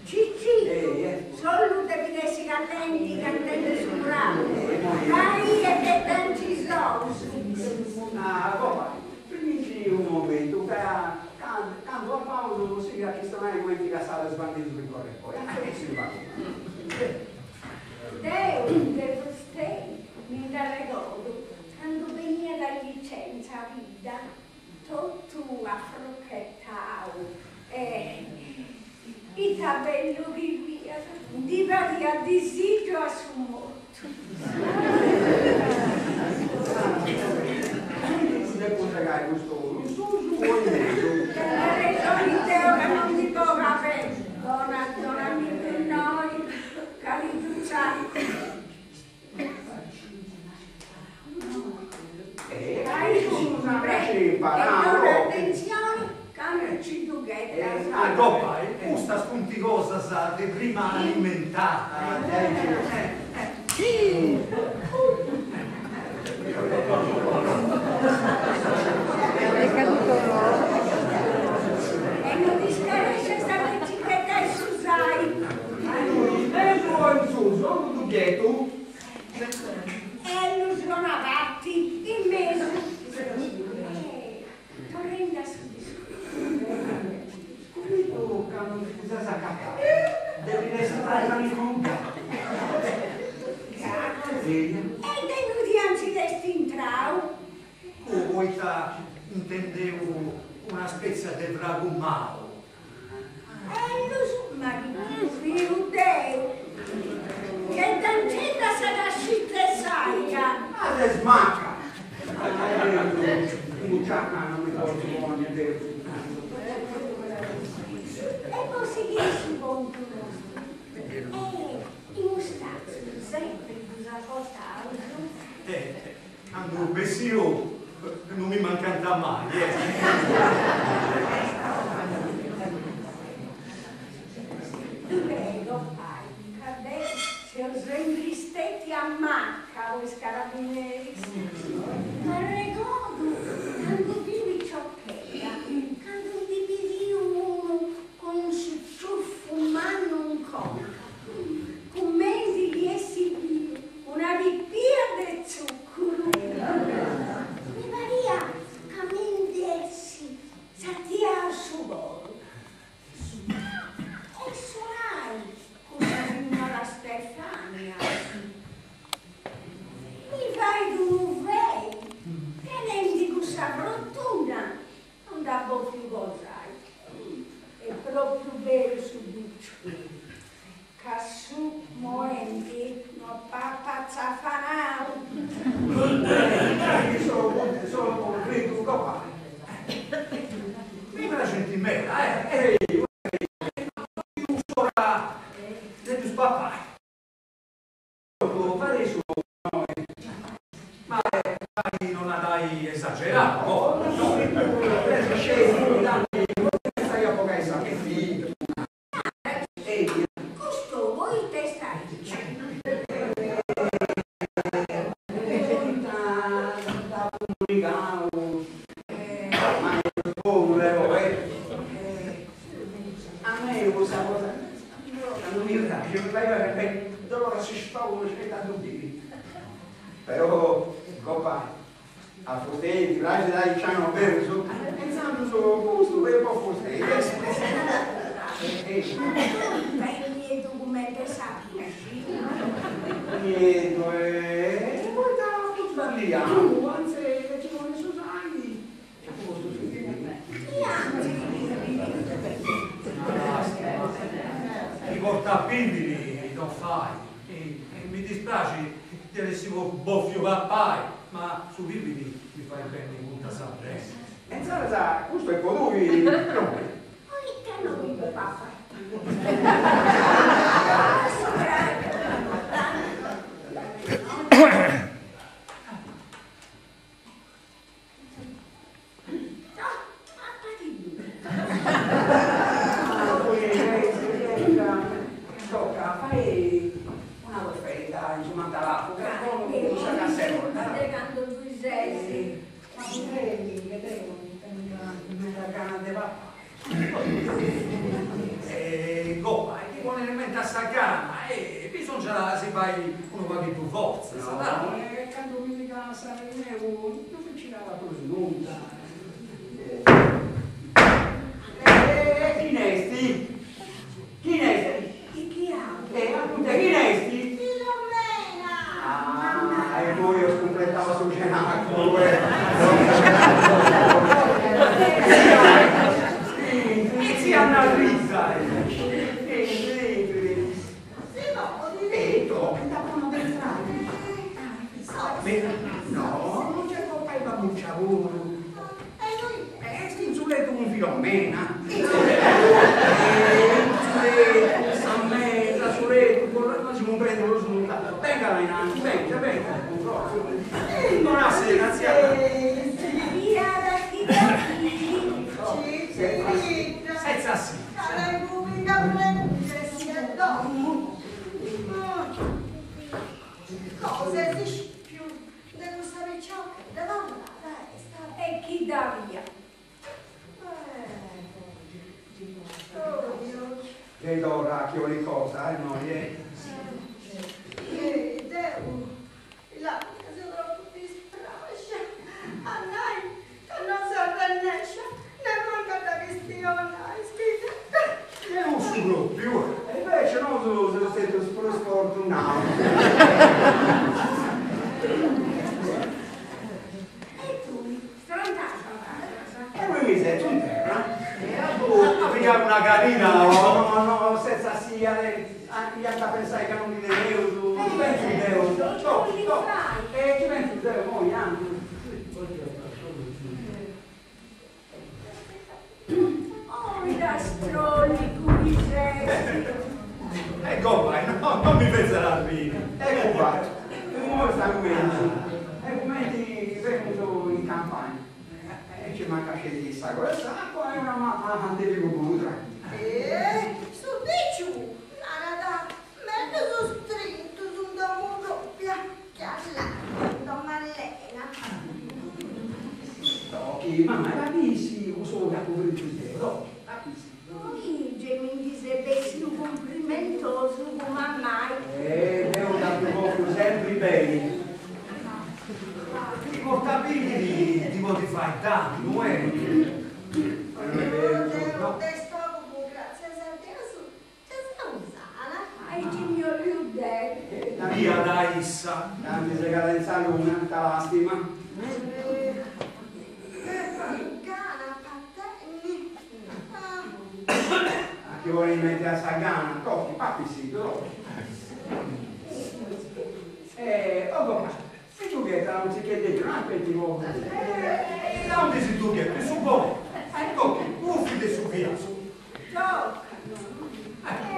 Ciccitu, s'ollu depit essi callenti cantendi su bramu, ca ghetanci is ous. Ah, gopai, Friminci unu momentu, ca candu acabaus sighit a chistionai cumenti cassat is bandidus in Correboi, a si pagu. Deu de fustei mi nd'arregodu candu beniat in licenza a bidda totu afruchetau e ita bellu chi fiat, ndi fadiat disigiu a su mortu. Comenti ddu depu segai custu ou, in susu o in mesu? Tenia arrexoni deu ca non ndi boga beni, dona donamiddu innoi ca ti ddu tzacu. E dona atentzioni candu nci ddu ghetas. Ah gopai, custas funt cosas de prima alimentari. E no ti scarescias de nci ghetai su sali. In mesu o in susu, aundi ddu ghetu? Ellus dona parti in mesu. E torrendi a su discursu. Scumitu ca non ti ses acatau. Depit essi calincunu gatu. Gatu? E de innui nci est intrau? Poita intendeu una spètzia de fragu mau. Ellus, ma chi ddu biu deu, ghetancedda sa cascita 'e s'aiga. Ma ses maca! Buciaca non mi potzu ponni deu. E po sighiri su contu nostru, e i mustatzus sempri ddus at portaus. Candu bessiu non mi mancant mai, eh. Ddu crei, gopai, ca deu seu sempri stetia maca po is carabineris. M'arregodu candu fiu piciochedda, candu ndi bidiu unu cun su ciufu mannu in conca, cumenti chi essi biu una pipia de tzuccuru. Mi pariat ca mi nd'essi sartiau su coru. E sonai cun sa signora Stefania mi fait unu fei, tenendi cussa frotuna Non dd'at bòfiu gosai. Est pròpriu beru su dìciu, ca su moenti no papat tzafanau. Solu fritu gopai. Mi praxint meda, eh, ma s'ora de ddus papai. Ma non at ai esagerau, no? ligau, ma est bonu però, eh. A mei cussa cosa non mi praxit, mi fait beni dolori a su stogu, sceti a ddu biri. Però, gopai, a fustei ti praxit aici no berus? E intzandus custu est po fustei. Nieddu cumenti sa pisci. Nieddu e poita fut sballiau, antzis de ci ponni su sali e postu su pibiri. Chi portat pibiri non fait e mi dispraxit de dd'essi bòfiu papai ma su pibiri mi fait benni punta sa brenti. E insaras custu est po tui, Filomena. Poita no mi ddu papat? Tocca, fai una coffedda in su mantalacu, ca est bonu cun sa casserola. De candu tui ses. Ma cumprendi che deu tengu meda gana de papai. E gopai, ti ponit in menti a sa gana e bisongiat a si fai unu pagheddu fortza. No, e candu mi pigàt s'arrennegu non mi nci dava prus nudda. E chin'esti? Chin'esti? E appuntu chin'esti? Filomena! Ah, e poi ho scumpletau su cenaculu, eh! E tzia Anna Risa! Intri, intri. Si podit? E tocca, prima de intrare. No, non c'è gopai Babuccia puru. E innui? Est in su letu cun Filomena. In su letu, sa mesa, su letu, non si cumprendit prus nudda. Bengat a innanti, bengia, bengia. Bonasera, tzia. Fiat chi Setza si. Cosa est iscipiu de cussa piciochedda torrada est? E chi dda fiat? Gei torra chi 'olit cosa, innoi eh. E deu là ca seu tropu dispraxia a nai ca non seu arrennescia nemmancu a dda chistionai, scrita. E cussu propriu. E invece nosu seus stetius prus fortunaus. E tui, strontas abarras? E poi mi setzu in terra. E apu a pigai una carina. No, no, no, setza sia, iant a pensai ca non ndi teneus, ci pentzu deu, no, no, e ci pentzu deu, moi, andu. Oi da strollicu chi ses! E gopai, no, non mi fetzas arriri. Eccu qua, imoi stagu mellus, est cumenti chi semus in campagna e ci mancat sceti s'agoa 'e s'acua e una mata de figu pudra. E su diciu narat, mellus strintus in domu propria chi a largu in domu allena. Tochi, mama, papissi cussu chi apu fritu deu, tochi, papissi. Oi, gei mi ndi ses bessiu cumprimentosu cun mammai. E deu dd'apu bòfiu sempri beni. Chi portat pibiri ti podit fai dannu, eh. Ma no est berus, no. Deu de stogumu, gratzias a Deus, gei seu sana. Aici mi 'ollu deu. Biada issa. Dd'ant segada in sa luna, ita lastima. Gana ap'a tenni. A chi ponit in menti a sa gana, tochi, papissiddu, tochi. E, oh gopai, si ddu ghetat unu tzicheddeddu, no aspeti po. E aundi si ddu ghetu, in su bonettu. Tochi, bufit de su fiascu. Toca.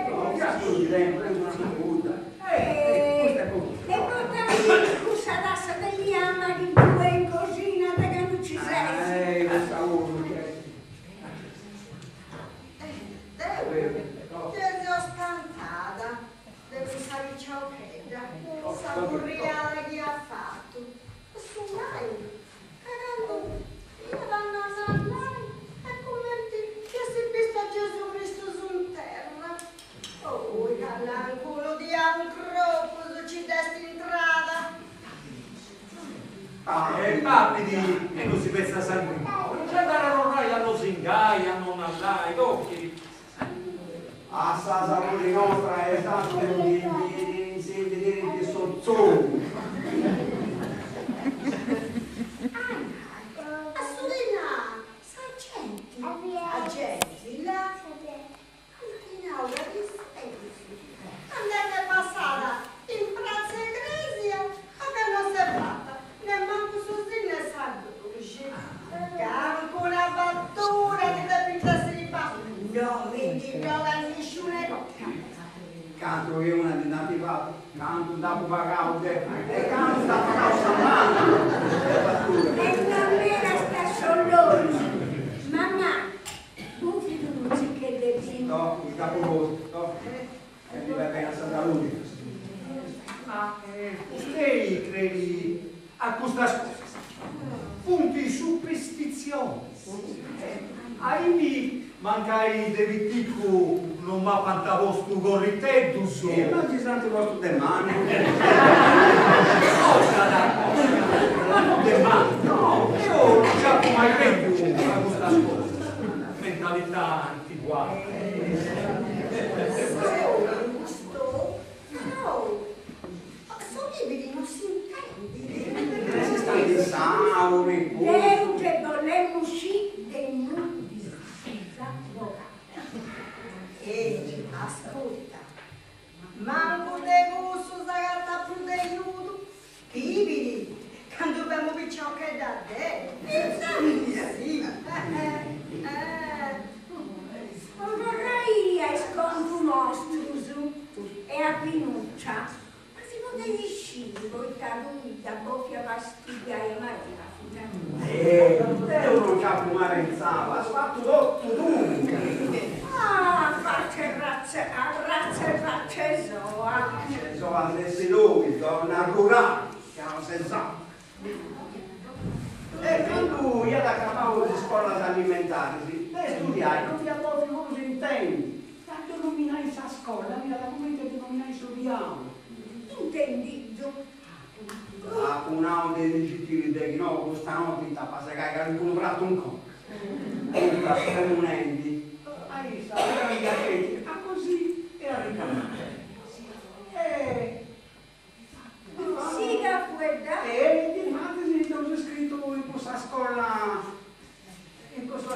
No, fiascu non ndi tengu, tengu una cibudda. Custa est po E portami cussa tassa de liama chi ddue in coxina de candu ci ses. Eh, cussa puru nc'est. Deu gei seu spantada de cussa piciochedda, sa furriada chi at fatu. Su nai ca. E papidi e non si fetzat sanguinai. Non nc'at a torrai a losingai, a non andai, tochidi. A sa saludi nostra est attu chi si ndi tirint su tzugu. A su dinai, sa genti, a genti là, ant nau ca disegus, andendi passada in pratza 'e cresia, a ca no s'est fata nemmancu su sinnu 'e sa gruxi. Calincuna fatura ndi depint essiri fata, no mi ndi dogat nisciunu 'e conca. Cantu chi una ndi nd'ant fatu, cantu nd'apu pagau deu e cantu nd'at pagau sa mama de fatura. E non nerasta sciollorius, mama, bufit unu tzicheddu 'e binu. No, nd'apu postu, no, e ndi fait beni a sa saludi. Ma fustei creit a custas cosas? Funt superstitzionis. A imi mancai de piticu non m'apant postu corriteddus. E ma ti s'ant postu de mannu. Ma non de mannu, no, deo non nci apu mai crètiu a custas cosas. Mentalità antiguada. Però su pibiri no s'intendit. Si stant in sauri puru. Deu ge bolemu scì de innui ndi dd'as bogada. E ascurta, mancu de cussu s'agatat prus de giudu. Pibiri, candu femu piciochedda deu, intzandus sì. Po torrai a is contus nostrus e a Pinuccia, ma si podit sciri poita tui dd'as bòfia fai studiai a Maria, filla tua? Eh, deu non nc'apu mai pentzau, as fatu totu tui! Ah, face arratza 'e face soa! Face soa ses tui, donna rurali, ca non ses atru. E candu iat acabau is iscolas alimentaris, de studiai non fiat bòfiu prus intendi. A ddu nominai sa scola fiat cumenti a ddu nominai su diaulu. Intendiddu. Apu nau de ti citiri de chi no custa noti t'apa a segai calincunu pratu in conca. Duncas femu nendi a issa de prangi sceti a cosiri e a ricamai. E Siga a fueddai. E difatis dd'eus iscritu in cussa scola, in cussa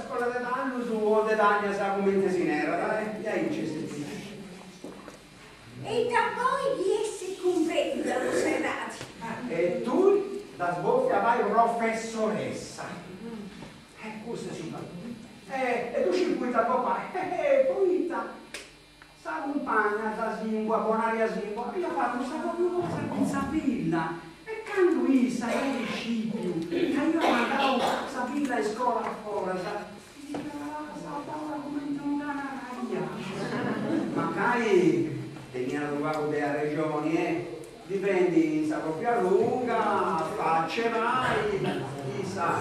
scola de tannus o de tannias cumenti si narat, e aici est stetiu. E ita poi chi essit cumprèndiu a cussa edadi. E tui dd'as bòfia fai professoressa. E custu est su fatu. E ddu sciu poita gopai, poita Sa cumpagna, sa sìngua, Bonaria Sìngua, aiat fatu sa pròpiu cosa cun sa filla e candu issa aiat iscìpiu ca iat mandau sa filla a iscola a foras, si fiat sartada cumenti unu cani arrabbiau. Mancai teniat unu pagu de arrexoni e, bivendi in sa pròpia ruga, fac'e pai, issa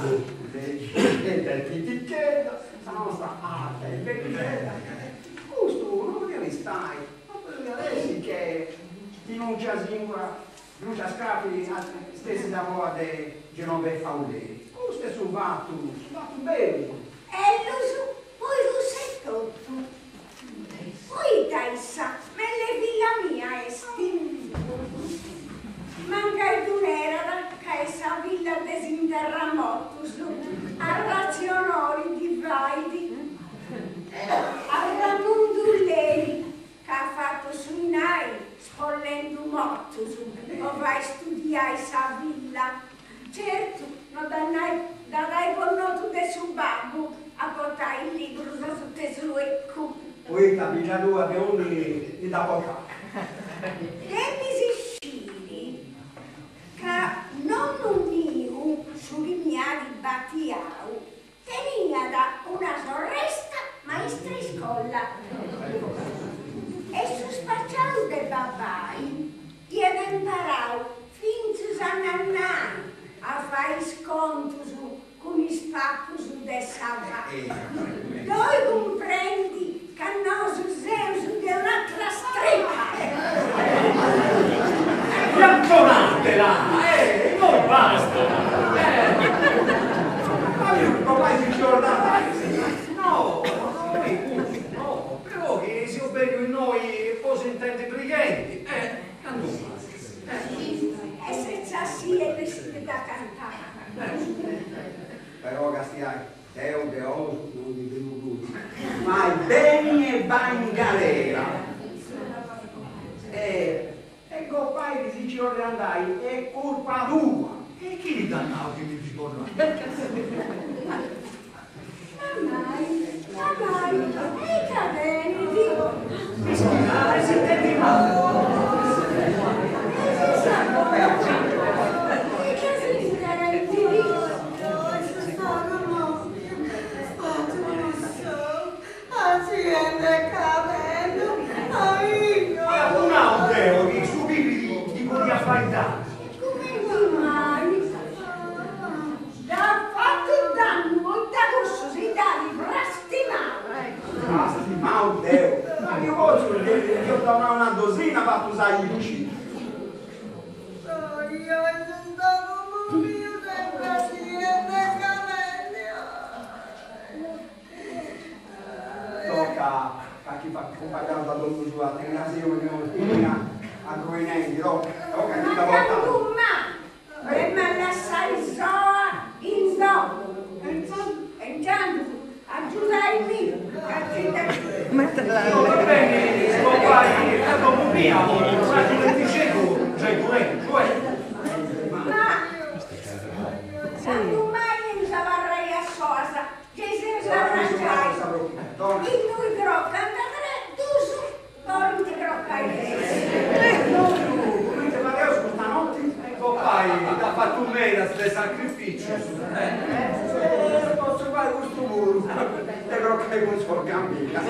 becixedda e pitichedda, sa nostra arta e becixedda, Custu no podiat istai, no podiat essi che Pinuccia Singua, Pinuccia Scrapi stessit agoa de Genoveffa Ulleri. Custu est su fatu, su fatu beru. Ellus, poi cussa etotu. Poita issa, mell'e filla mia esti. Mancai ddu nerat ca est sa filla de s'interramotus, arratzionori ddi fait. Arramundu Ulleri ca at fatu su 'inai spollendu mortus po fai studiai sa filla, certu no dd'at ai connotu de su babbu a portai is librus asuta 'e su 'ecu. Poita filla tua de aundi ndi dd'at bogau? Depis sciri ca nonnu miu, su chi mi at batiau, Teniat una sorresta maistra 'e iscola e su spaciau de babai iat imparau fintzas a nannai a fai is contus cun is papus de sa fà. Ddoi cumprendi ca nosu seus de un'atra stripa. Piantonatela! Eh, immoi bastat! Però castiai, deu de ous non ndi bivu prus. Fai beni e bai in galera. E e gopai chi si nci 'olit andai est curpa tua. E chini dd'at nau chi mi ndi bollu andai? Mamai, mamai, e ita tenit? Mischina, e s'intendit mali. E si sa conca, ita s'intendit? E apu nau deu chi su pibiri ddi podiat fai dannu. Cumenti mai? Dd'at fatu dannu poita cussu si dd'at frastimau. Frastimau deu? Ma chi potzu, ndi dd'ia donau una dosina fatus aici. Toca ca chi acumpangiaus a domu sua tenasioni oi agruinendi toca toca chi dda Ma cantu mai emu a lassai soa in domu e intzandus agiudaimì ca ci dda Va beni gopai a domu mia unu atru letixeddu giai ddu tengiu eh. Ma cantu mai eus abarrai a soas Gei seus arrangiai, innui crocant tres, dus podint crocai dexi. Cumenti fadeus custa noti? Gopai nd'at fatu medas de sacrificius. E potzu fai custu puru, de crocai cun sorga mia.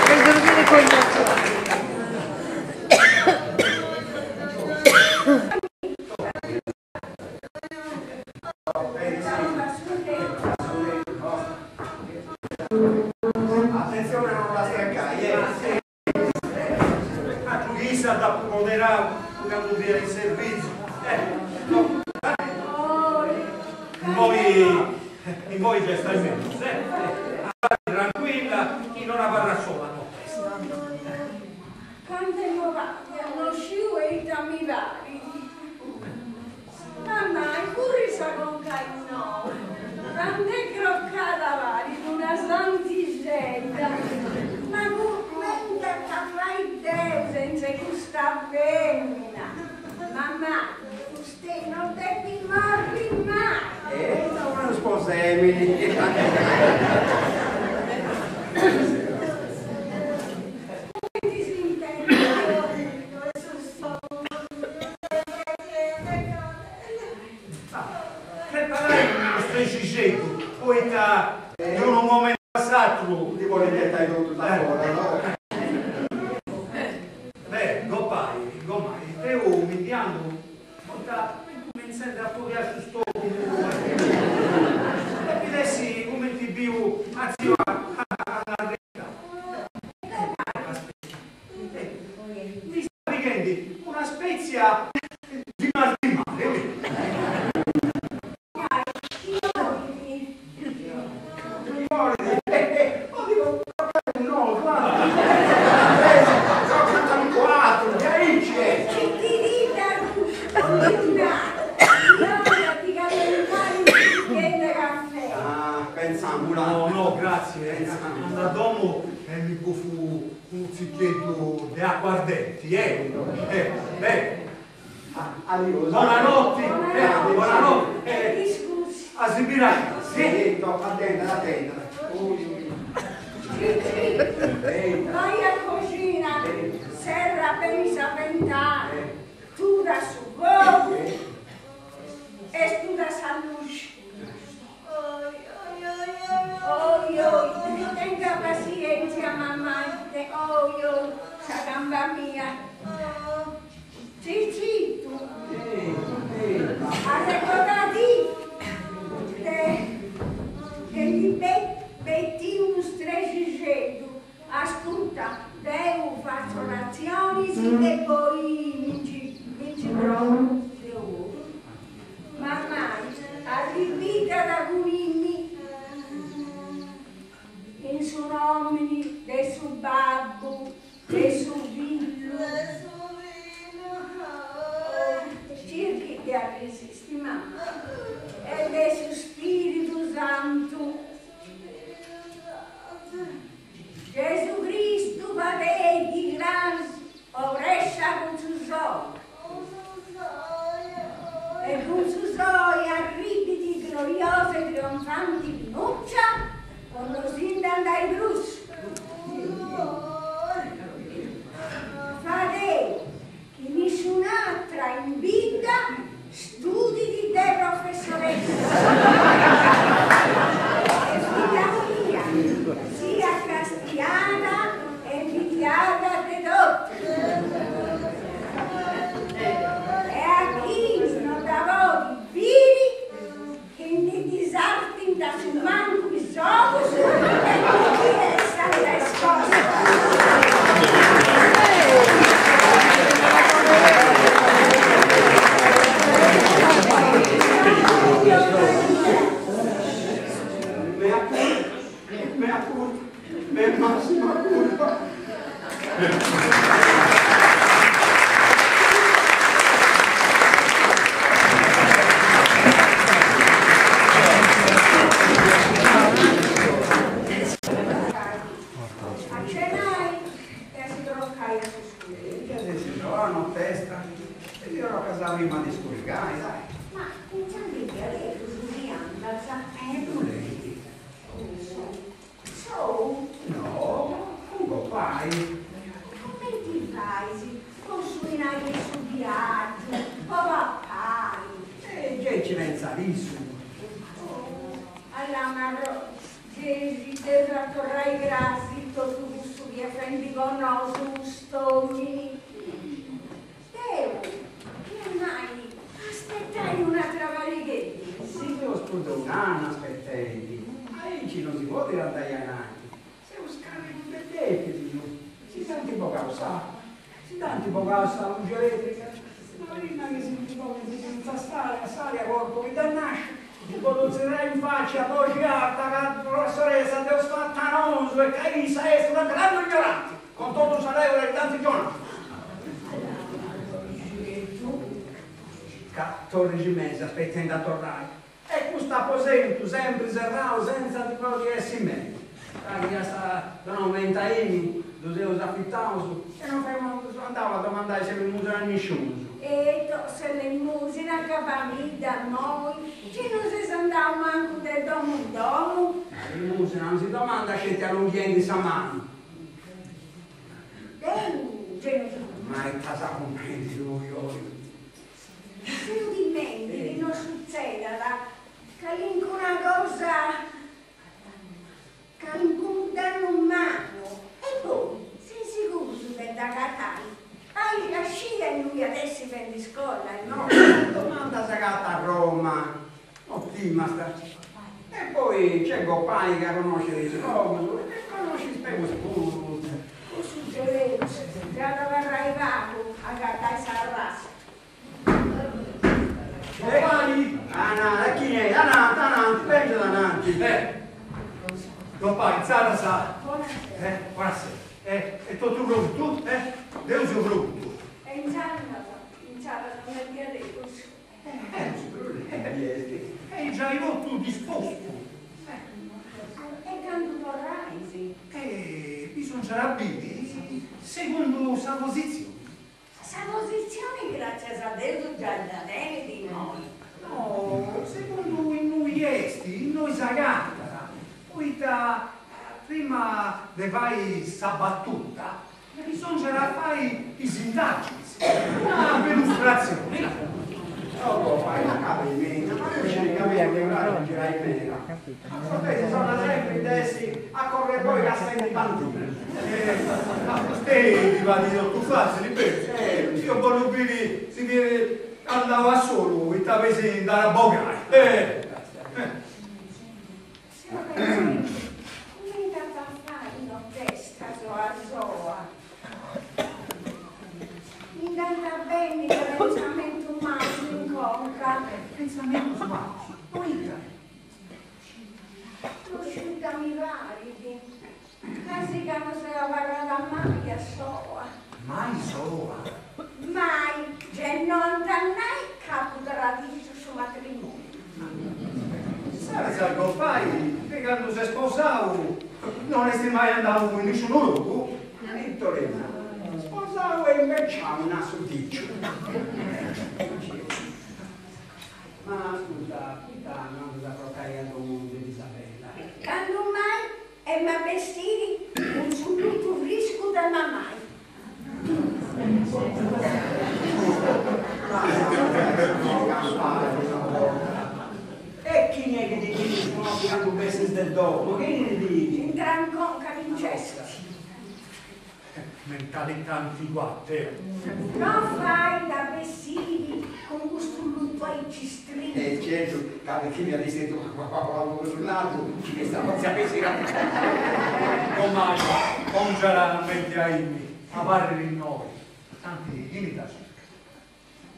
Per dormire con gli occhi. Attenzione a non la staccai, eh! Atru chi issa dd'apu poderau candu fiat in servitziu. Eh, no. Immoi, immoi già stai mellus, eh? Abarri tranquilla chi non abarrat sola notesta. Cant'e mobadia, no sciu eita mi parit. Mamai, curri sa conca innoi, cant'e crocada parit una santixedda, ma cumenti at a fai deu senza 'e custa femina? Mamai, fustei no depit morri mai! E ita fadeus po semini? Preparai unu strexixeddu, poita de unu momentu a s'atru. Ndi podit ghetai totus a fora, no? Beh, gopai, gomai, deu mi ndi andu, poita m'est cumentzendi a furriai su stogumu depit essi cumenti biu a tziu Arrita. Mi sta pighendi una spètzia di mal di mare. No, no, grazie, andu a domu e mi bufu unu tzicheddu de acuardenti, eh, eh, beh. Bonanotti, eh, bonanotti, eh, a si biri crasi. Vai a coxina, serra beni sa ventana, tuda su fogu e studa sa luxi. Oi oi, tenga passientzia mamai, oi oi, sa camba mia. Cicitu, arregodadì de de ndi betì unu strexixeddu, ascurta, deu fatzu oratzionis e poi mi nci mi nci crocu deu puru. Mamai arripitat cun mimi in su nomini de su Babbu, de su Fillu. A cenai e a si crocai a su scuru. Ita ses sola nottesta? E ti crocas prima de scurigai, dai. Ma intzandus diaderus mi andas? E brullendi. Sou? No, cun gopai. Cumenti fais po su 'inai de su viaggiu, po papai? E gei ci pentzat issu. Oh, alla Gei si dd'eus a torrai crasi totu cussu chi est fendi po nosu cust'omini. Deu ia nai aspetai un'atra parigh'e dis. Ma seus prus de un'annu aspetendi, aici non si podit andai ananti, seus carrigus de depidus, si nd'ant bogau s'acua, si nd'ant bogau sa luxi eletrica, ma prima chi si ndi boghint fintzas s'aria corpu chi dd'at nasciu, ddi bollu zerriai in facci a boxi arta ca a professoressa dd'eus fata nosu e ca issa est una grandu ignoranti, con totu sa lèura chi dd'ant donau. Catòrixi mesis aspetendi a torrai E custu aposentu sempri serrau sentza ndi podi essi mei. Ca chi iast donau menti a imi, ddus eus afitaus e non femus andau a domandai s'elemusina a nisciunus. E s'elemusina acabamidda immoi, chi non ses andau mancu de domu in domu. Sa limusina non si domandat sceti allonghiendi sa manu. Deu gei non si Ma ita as a cumprendi tui oi? Seu timendi chi no sutzedat calincuna cosa, calincunu dannu mannu e poi seis sigurus de dd'agatai? Bai a sciri innui at essi fendi iscola imoi. Domanda s'agatat a Roma, no timast. E poi nc'est gopai ca connoscit is logus e connoscit is pegus puru. Cussu Gereus nci at abarrai pagu a agatai s'arrastu. Gopai! Ananti, e chini est? Ananti, ananti, bengiat ananti. Eh, gopai, insaras, eh, buonasera. Eh, est totu prontu? Eh, deu seu prontu. E insaras, insaras non est diaderus. Eh, est giai totu dispostu. E candu torrais? Eh, bisongiat a biri segundu sa positzioni. Sa positzioni gràtzias a Deus giai dda tenit immoi. No, segundu innui est, innui s'agatat, poita prima de fai sa batuta bisongiat a fai is indaginis, una perlustratzioni. Oh gopai, ma cali meda, ma deu sciri ca meda mi praxit girai meda. A sona sempri de essi a corr'e boi cassendi bandinus. Ma fustei ddi parit totu fàtzili, berus? Deu bollu biri si andau a solu ita peis nd'at a bogai. Seu pentzendi cumenti at a fai notesta soa soa. Mi nd'ant a benni de pentzamentus malus in conca. Pentzamentus malus? Poita? No sciu ita mi parit, casi ca no seu abarrada mai a soa. Mai soa? Mai, gei no ant a nai ca apu tradiu su matrimoniu. Insaras gopai, de candu s'est sposau non est mai andau in nisciunu logu? Vittorina, sposau e imbeciau nat su diciu. Ma ascurta, poita no andas a crocai a domu de Isabella? Candu mai em'a bessiri cun su lutu friscu de mamai. E chini est chi ti biri su noti candu bessis de domu? Chini ti biri? Intra in conca chi nc'est. Mentalità antiquata. No fait a bessiri cun custu lutu aici strintu. E certu ca chi mi at istetu su nasu ci est a potzi a bessiri a Gomai, pongiat menti a imi, abarrit innoi, tanti chini dda circat.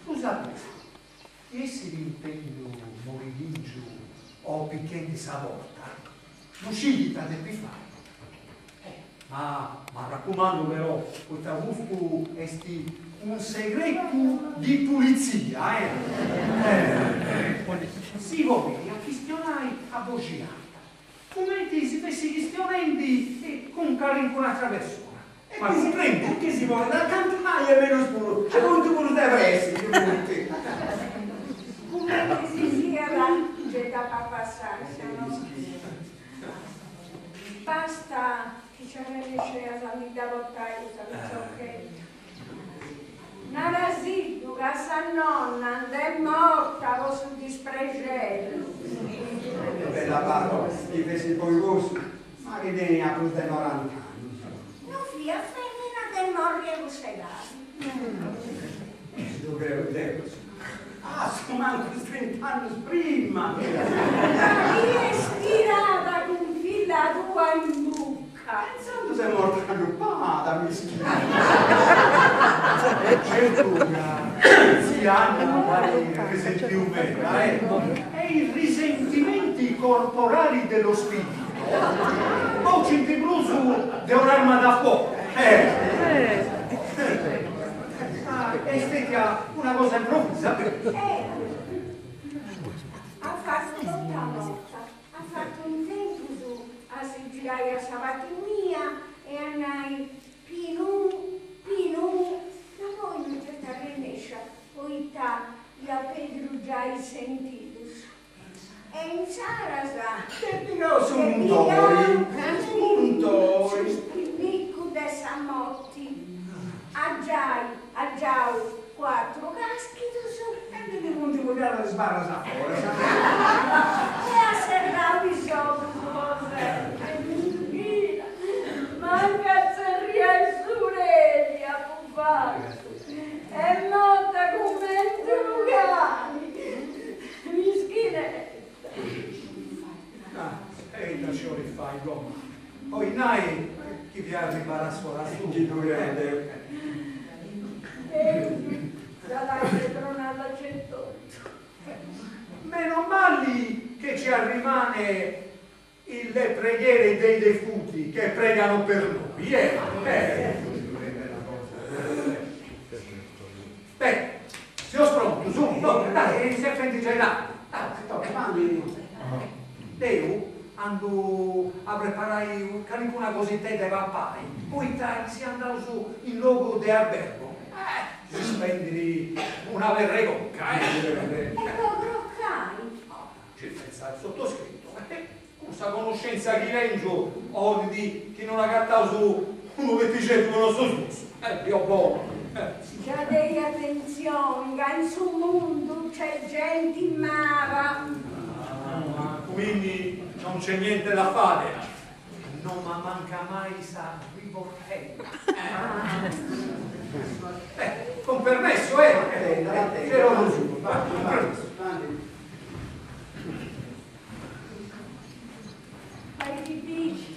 Prus a prestu, essit intendiu morighìngiu o pichendi sa porta, no scit ita depit fai. Ma m'arracumandu però, poita custu est un segretu di pulizia, eh! Si ponit a chistionai a boxi arta, cumenti si fessit chistionendi cun calincun'atra persona. Ma cumprendi? E chi si ponit a cantai e mellus puru, a contu prus de pressi, si funt. Cumenti si siat, gei dd'apa a passai sa noti. Basta chi nci arrennesceas a mi dda portai cussa piciochedda. Narasiddu ca sa nonna nd'est morta po su disprexeri. Bella parola, chi fessit po cussu, ma chi teniat prus de norant'annus. No fiat femina de morri a cussa edadi. Ddu creu deu. Assumancus trint'annus prima. Ma chi est tirada cun filla tua in bucca. E intzandus est morta allupada, mischina. Certu ca tzia Anna nd'at risentiu meda, eh! E i risentimenti corporali dello spirito bocint prus de un'arma da fogu, eh! Ma est stetia una cosa improvvisa. Eh, at fatu totu a borta, at fatu in tempus a si girai a sa parti mia e a nai Pinu, Pinu, ma poi no nc'est arrennescia poita iat perdiu giai is sentidus. E insaras. Nd'est pigau su muntori. Su muntori. Su spinnicu de sa moti. At giai, at giau cuatru caschidus. E ndi ddi funt furriadas is barras a foras. E at serrau is ogus po sempri. Mischina, mancu a tzerriai su predi apu fatu. Est morta cumenti unu cani. Mischinedda. Ah, e ita nci 'olit fai, gomai. Olit nai chi fiat arribada s'ora sua. Nci ddu creu deu. Deus dd'at ai pedronada aici etotu. Meno mali che ci arrimane le preghiere dei defunti che pregano per noi, eh! Eh! Beh, seus prontus, dai, s'est fendi giai tardu. Deu andu a preparai calincuna cositedda 'e papai, poita chi si andaus in logu de albergo, eh, si spendit una perra 'e conca, eh. E po crocai? Ci pensat il sottoscritto, eh, cun sa conoscenza chi tengio, 'olit chi non agataus unu letixeddu po nosu duus, eh, dio bono, eh. Giadei atentzioni ca in su mundu nc'est genti maba. Ah, quindi non c'è niente da fare, non m'amancat mai sa rivoltella. Eh, con permesso, eh, però non su, va, con permesso. Fait bici,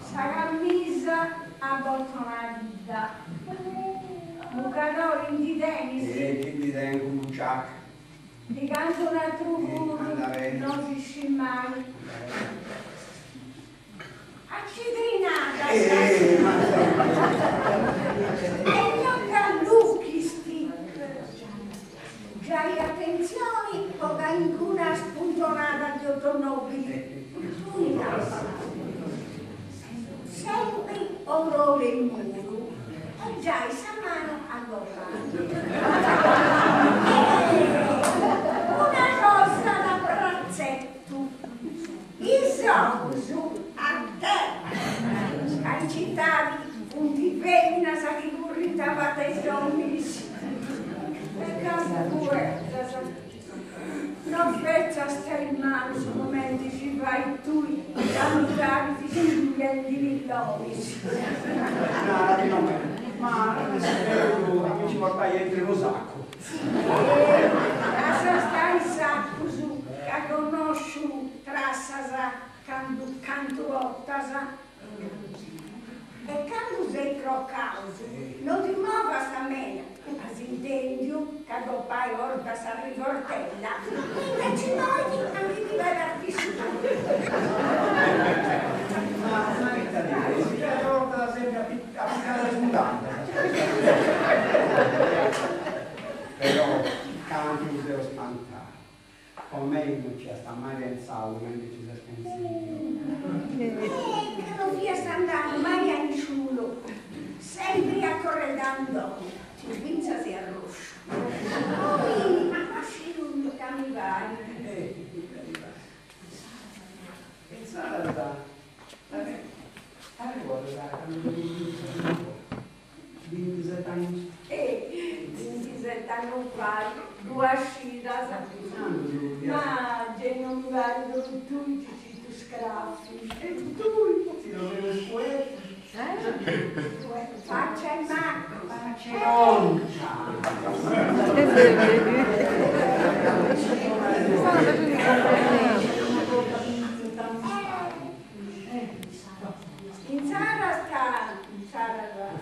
sa camisa abotonadidda. Mucadori ndi tenis? E chi ndi tengu in buciaca. Ndi cantu un'atru puru, no si scit mai. Acidrinada sa E no dd'alluchist. Giai atentzioni po calincuna spuntonada de automobili. Tui lassa. Sempri or'or 'e muru e giai sa manu a gopai. Una cosa da bratzettu. Is ogus a terra, ca in citadi funt feminas chi currint avatu a is ominis. E candu fueddas, no fetzast a is manus cumenti si fait tui candu parit sciugliendi pillonis. Narat no meda, ma est berus a mi nci portai aintru 'e unu saccu. Lassa stai is sacus ca connosciu trassas candu cantu portas e candu seis crocaus no ti movast meda as intendiu ca gopai portat sa rivortella inveci imoi a ndi ti fai parti su Ma ita ti crei? Cascada is mudandas. Però cantu mi seu spantau. Po mei no ci iast mai pentzau cumenti ci ses pentzendi oi. E ca no fiast andau mai a nisciunu logu, sempri acorredau in domu, seu fintzas e arrosciu. Oi no sciu ita mi fai. Insaras, t'arregordas candu teniast bintiset'annus? E bintiset'annus fait, duas cidas. Ma gei non mi parit prus tui Cicitu Scraffi. E tui, si no seu scueta. Faccia 'e maccu. Faccia 'e concia. Insaras ca insaras.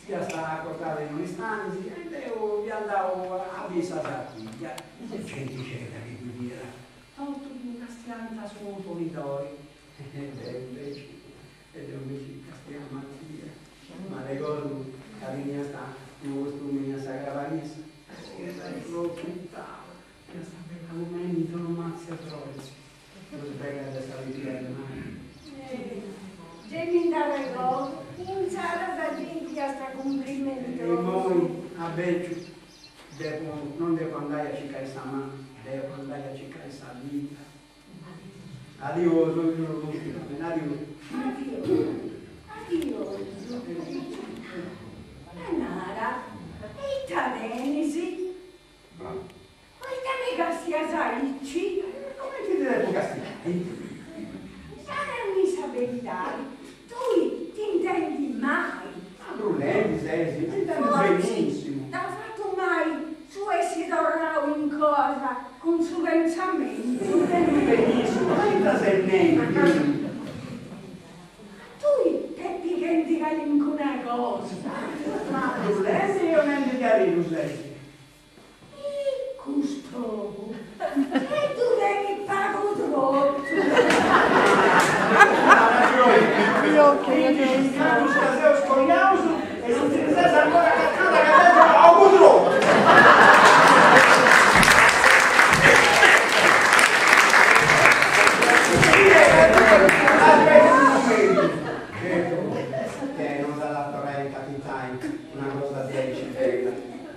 Fiast acostada in Oristanis e deu fia andau a biri sa Sardigna. Gentixedda chi ddu fiat, totus mi castiànt a su cumponidori e deu inveci e deu inveci castiamu a tia. M'arregordu ca teniast unu costumini a sa crabarissa e fiat tropu pintau, fiast bella cumenti unu matzu 'e froris. Prus bella de sa pipia de mari. Gei mi nd'arregordu, insaras sa genti fiat cumplimentosa. E immoi, a beciu, depu, non depu andai a circai sa manu, depu andai a circai sa vida. Adiosu, adiosu. Adiosu, adiosu. Ma nara, e ita tenis? Poita mi castias aici? Comenti ti depu castiai? Narami sa beridadi, tui t'intendis mali. Ma brullendi ses? M'intendu benissimu. Fortzis t'at fatu mali su essi torrau in cosa cun su pentzamentu. M'intendu benissimu, ma ita ses nendi? Ma tui ses pighendi calincuna cosa. Ma brullendi o nendi diaderus ses? Ih, cust'ogu, e ddu tenit pagu trotu. Quindixi annus ca seus coiaus e non ti ndi ses ancora acatada ca tengiu ogu trotu. Aspetta unu momentu, certu che non s'at a torrai a incapitai una cosa diaici bella.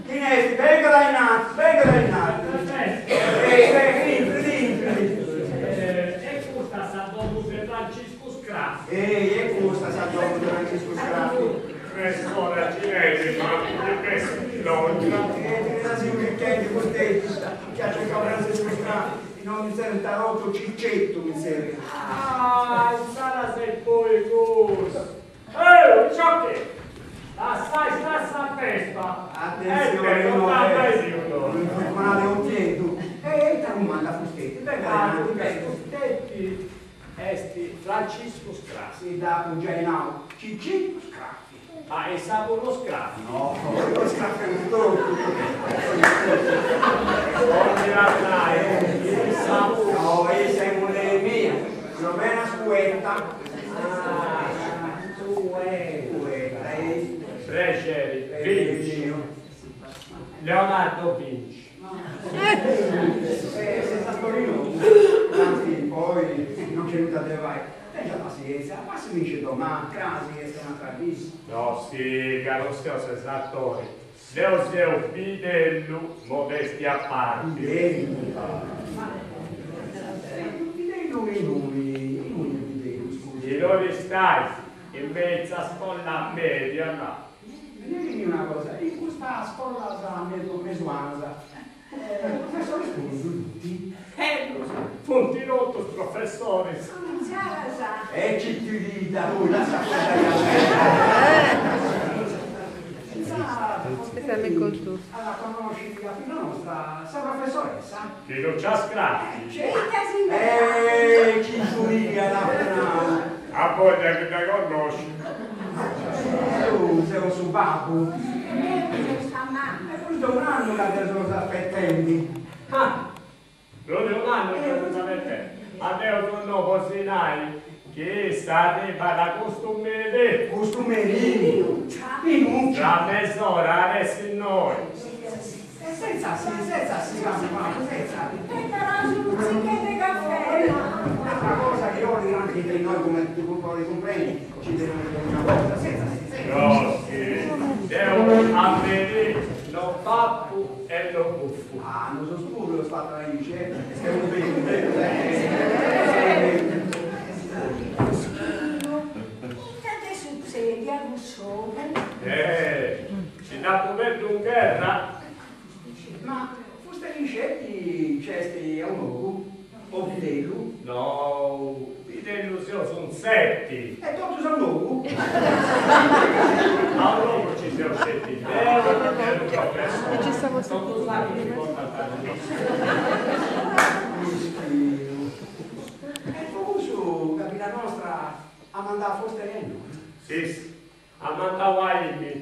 Chini est? Bengat a innantis, bengat a innantis. Ehi, bengat, intrit, intrit. E custa sa domu de Franciscu Scraffi. Ehi, e custa sa domu de Franciscu Scraffi. Professora cinesi, ma mi est filòngia. E ti dda seu circhendi fusteti, chi at circau Franciscu Scraffi, no mi zerriant totu Cicettu mi zerriant. Ah, insaras est poi custu. Eu, piciocheddu! Lassai stai sa Vespa! Attenzione, no, infortunadu 'e Utieddu. E ita cumandat fusteti? Bengat a innanti, bengat. Fusteti est Franciscu Scraffi. Si dd'apu giai nau, Ciccitu Scraffi. Ma issa puru Scraffi? No, Scraffi est totu. Bolli nai, issa puru. No, issa est mulleri mia, Filomena Scuetta. Ah, Scuetta. Scuetta, eh. Prexeri, Vinci. Leonardo Vinci. E ses atori nou, anzi poi non c'è nudda de fai, tengia passienzia, passi-mi-nci domani, crasi est un'atra dì. No, si, ca non seu s'esattori, deu seu bidellu, modestia a parti. Bidellu? Ma bidellu innui, innui est bidellu, scusi? In Aristanis, in mezza scola media, ma. Narimi una cosa, in custas scolas mesuanas, professoris puru ddu funt? Ellus, funt totus professoris. Insaras. E citididda tui, lassa fueddai a mei. Insaras, fusteti at a connosci a filla nostra sa professoressa? Pinuccia Scraffi. Ita si nd'est. E ci furiat, apu nau. A boglia chi dda connosci. Deu seu su babbu. E deu seu sa mamma. E prus de un'annu ca dda seus aspetendi. Ah! Prus de un'annu dda seus aspetendi. Ma deu su no po si nai. Chi issa arribat custu merì. Custu merì? Pinuccia? Tra mes'ora at essi innoi. E setza si, setza si, pagu pagu, setza. Preparaus unu tzicheddu 'e cafè. Un'altra cosa chi 'olit anche tra noi come tu podi cumprendi, ci devo dire una cosa, setza si, setza. Rossi, deu a merì no papu e no bufu. Ah, nosu puru eus fatu aici, eh? Est unu bellu, bellu, eh? Mischinu, ita dd'est sutzèdiu a cuss'omu? Eh, si dd'apu perdiu in gherra? Ma fustei sceti nc'est a unu ogu? O Fidellu? No, Fidellu seus in seti. E totus a unu ogu? A unu ogu ci seus sceti deu e unu professori. Totus is atrus si portant cun issus. Mischinu. E po cussu ca filla nostra at mandau a fustei a innoi? Sissi, at mandau a imi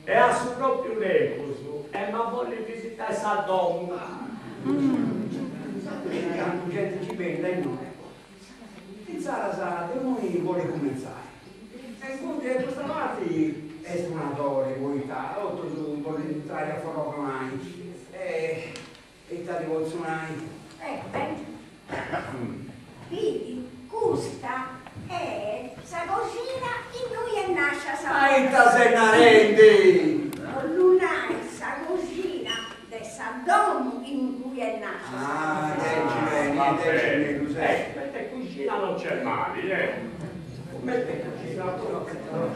e a su propriu tempus emu a bolli visitai sa domu. Santu scit cantu genti nci benit a innoi. Insaras de innui bolit cumentzai. E inguni de custa parti est una dori poita totus bolint intrai a forrogonai e ita ti potzu nai. Eh, beni. Bidi, custa est sa coxina innui est nàscia sa. Ma ita ses narendi! Bollu nai sa coxina de sa domu in cui est nàscia sa. Ah, diaici beni, diaici mellus, eh. Cumenti coxina non c'est mali, eh. Cumenti coxina non c'est mali.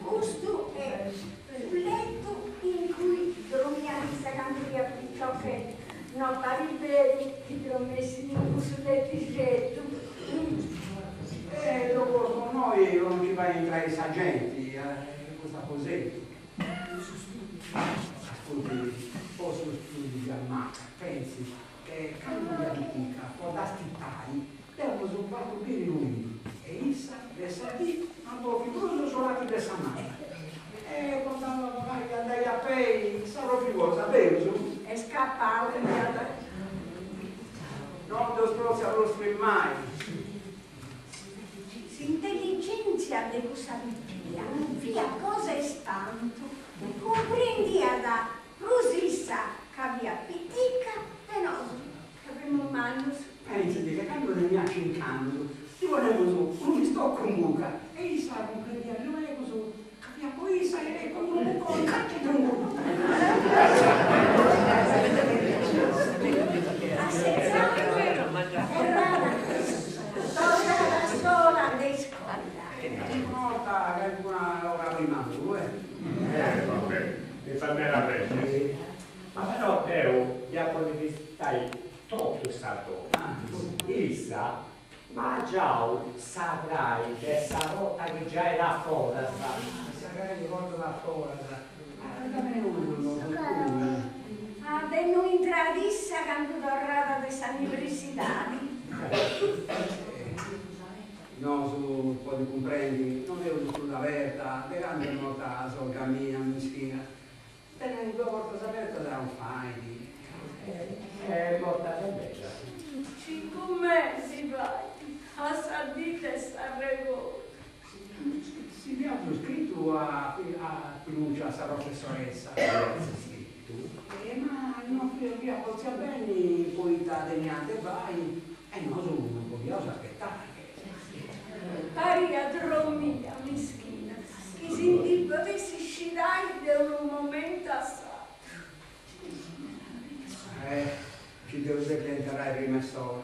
Custu est su letu in cui dromiat issa candu fiat piciochedda. No parit beru chi dromessit in cussu letixeddu. E dopu po innoi po non nci fai intrai sa genti in custu aposentu. Ascurti, po su studiu fiat maca, pentzi che candu fiat pitica po dda stitai dd'emus fatu biri unu libru e issa de sa dì no at bofiu prus su lati de sa mama. E po dda fai andai a pei sa propriu cosa, berus? Est scapau fiat. No dd'eus pròtzia prus firmai. S'intelligèntzia de cussa pipia fiat cosa 'e spantu, cumprendiat prus issa ca fiat pitica de nosu ca femus mannus. Pentzit ca candu teniat cinc'annus ddi ponemus unu pistoccu in buca e issa cumprendiat luegus ca fiat po issa e cun unu buconi nci ddu A ses'annus torrada sola de iscola. Una 'orta calincuna ora prima puru, eh. Eh, va bene, mi fait meda prexeri. Ma però deu ia bolli visitai totu sa domu. Issa m'at giau sa crai de sa porta chi giait a foras. Sa crai chi portat a foras. Ma dda teneus nosu puru. Ah, de innui intrat issa candu torrat de sa universidadi. Nosu, podit cumprendi, no dd'eus prus aberta de candu est morta sorga mia, mischina. Tenni duas portas abertas non fait. Est morta de meda. Cincu mesi fait, a sa dì de s'arregordu. Si dd'iaus scritu a Pinuccia, a sa professoressa. Dd'iat scritu. Ma no fiat potzia benni poita teniat de fai e nosu non podiaus aspetai. Pariat dromia, mischina, chi si ndi podessit scidai de unu momentu a s'atru. Eh, nci dd'eus depi interrai prima 'e s'ora.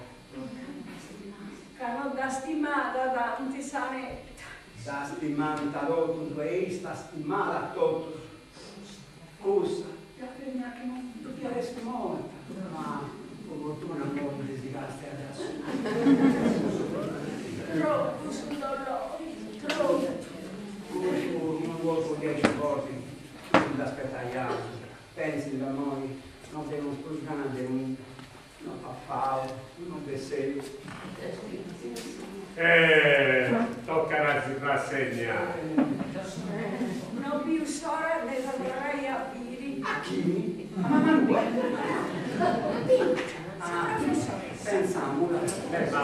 Ca no dda stimàt tanti sa neta. Dda stimànt totus e issa stimàt a totus. Cussa fiat fèmina chi non depiat essi morta, ma po fortuna morint si càstiat a su. Tropu su dolori, tropu. Cussu unu corpu diaici forti non dd'aspetaiaus. Pentzit ca immoi non teneus prus gana de nudda. No papaus, no besseus. E tocat a si rassegnai. No biu s'ora de dda torrai a biri. A chini? A mama tua? Pinuccia, sa professoressa. Pensamu. Beh, ma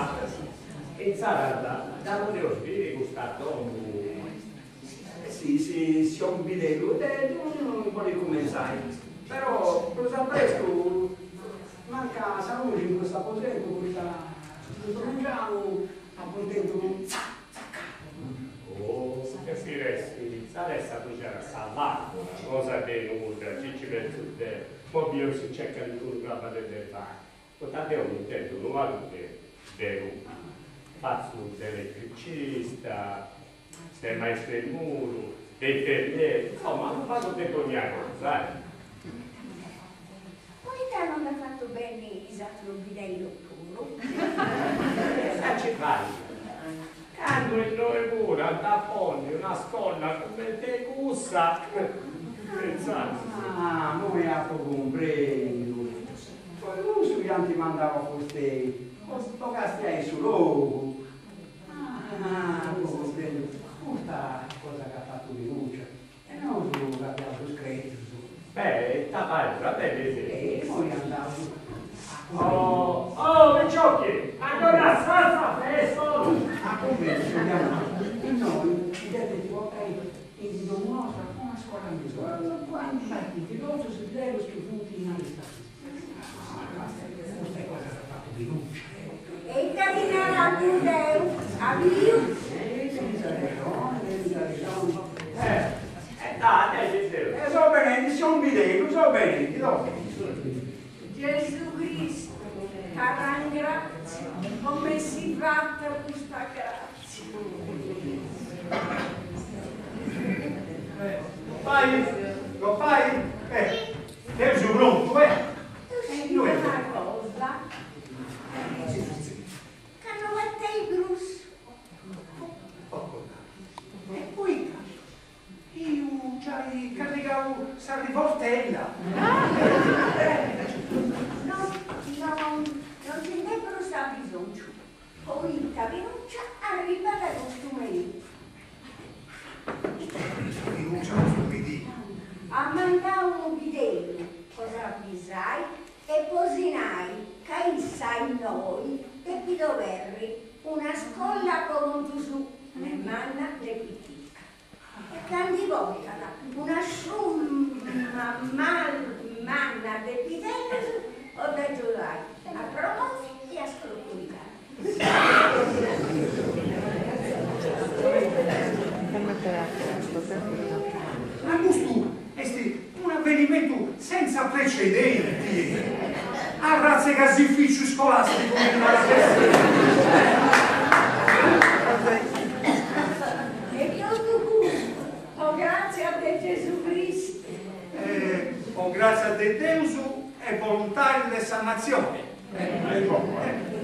insaras dda podeus biri custa domu? Si, si, si unu bidellu, de unu podit cumenzai, però prus a prestu manca sa luxi in custu aposentu poita custu mengianu apu intendiu unu tzac tzacau. Oh, depit essi sa de sa bruxada sa valvola, cosa de nudda, gei ci pentzu deu, po bieus si nc'est calincunu traballendi de fai, poita deu mi intendu unu pagu de de rupi, fatzu s'eletricista, de maistru 'e muru, de infermieri, insoma unu pagu de dogna cosa, eh. Poita non nd'at fatu benni is atrus bidellus puru? Ita ci fait? Candu innoi puru ant a ponni una scolla cumenti 'e cussa, intzandus. Ah, immoi apu cumprendiu. Poi cussu chi ant mandau a fustei, po castiai su logu. Ah, apu cumprendiu, custa cosa chi at fatu Pinuccia, e nosu c'abiaus scretius. Beh, ita fait, va beni, si. E immoi andaus a Oh, oh, picciocchi, ancora sa festa! A cumbentu, innoi si depint portai in domu nostra una scola mesu, ant partint totus is bidellus chi funt in Aristanis. Custa est cosa chi at fatu Pinuccia. E ita ti narat deu, abiu? E tenis arrexoni, tenis arrexoni. Eh, dai, dai, ci seu. E so benendi, seu bidellu, so benendi, do. Gesù Cristu, t'arrangràtziu po m'essi fata custa gràtzia. Gopai, gopai, eh, deu seu prontu, eh. Tu scidi una cosa? Ca no fatei prus. E poita? Iu giai carrigau sa rivoltella. No, no, no nci nd'est prus abisongiu, poita Pinuccia arribat custu merì. Ita arribat Pinuccia custu merì? At mandau unu bidellu po s'avisai e po si nai ca issa innoi depit oberri una scolla po contu suu, ne manna ne pitica. E ca ndi portat una sciuma manna de bidellus po dd'agiudai a promovi e a scroculiai. Ma custu est un'avenimentu sentza precedenti! Arratza 'e casifìciu scolàsticu mi narat E totu custu po gràtzia de Gesù Cristu. Po gràtzia de Deus e volontadi de sa natzioni.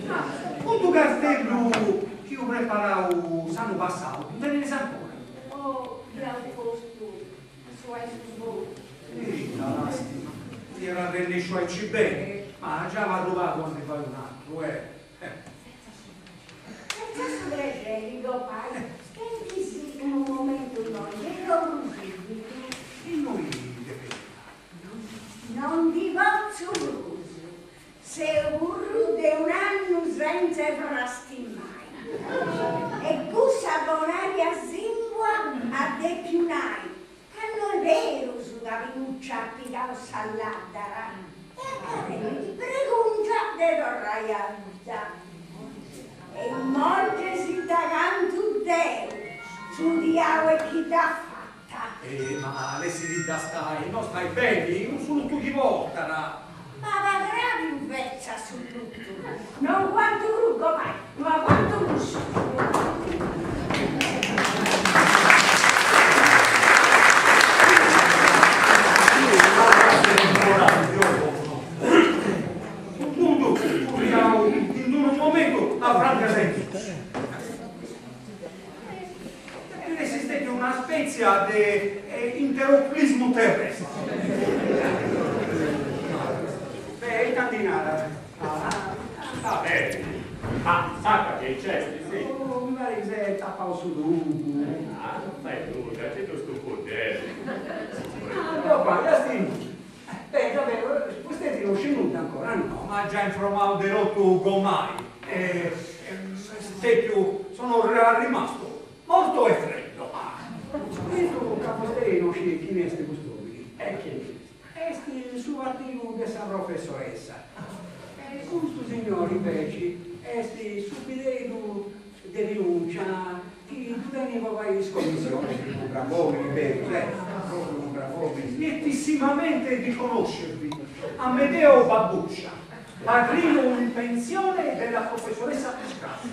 Ma cuddu cartellu chi iu preparau s'annu passau ddu tenis ancora? Oh, dd'apu postu asuba 'e su fogu. Ita lastima, fiat arrennesciu aici beni, ma già pagu pagu a ndi fai un'atru, eh. Senza su prexeri, gopai, stentisi unu momentu innoi, e torru subitu. Innui depit andai. Non ndi potzu prus, seu prus de un'annu senza 'e frastimai. E cussa bonaria singua at depiu nai Ca no est berus ca Pinuccia at pigau sa làddara e ca tenit bregùngia de torrai a bidda. E immoi ge si dda cantu deu, su diau e chi dd'at fata. Eh, ma lessididda stai, no stait beni, cun su lutu chi portat. Ma gravi invecias su lutu, no aguantu prus, gopai, no aguantu prus. Su mundu furriau in unu momentu a francas in susu. Depit essi stetiu una spètzia de interoclismu terrestri. Beh, ita ndi narat? Va beni, ma s'acqua gei nc'est, si? Oh, mi parit chi s'est tapau su tubu. Ah, non fait nudda, ti ddu stupu deu. Ah, gopai, lastimmu. Beh, va bene. M'at già informadu de totu gomai e stetiu sono rimasto morto e freddo. Bidu ca vostei no sciit chini est cust'omini. E chini est? Est su padrinu de sa professoressa. E custu signori inveci est su bidellu de Pinuccia chi ddu tenit po fai is commissionis. Unu brav'omini berus, eh? Propriu unu brav'omini. Lietissimamente di conoscervi, Amedeo Babbuccia, padrino in pensione della professoressa Scassi.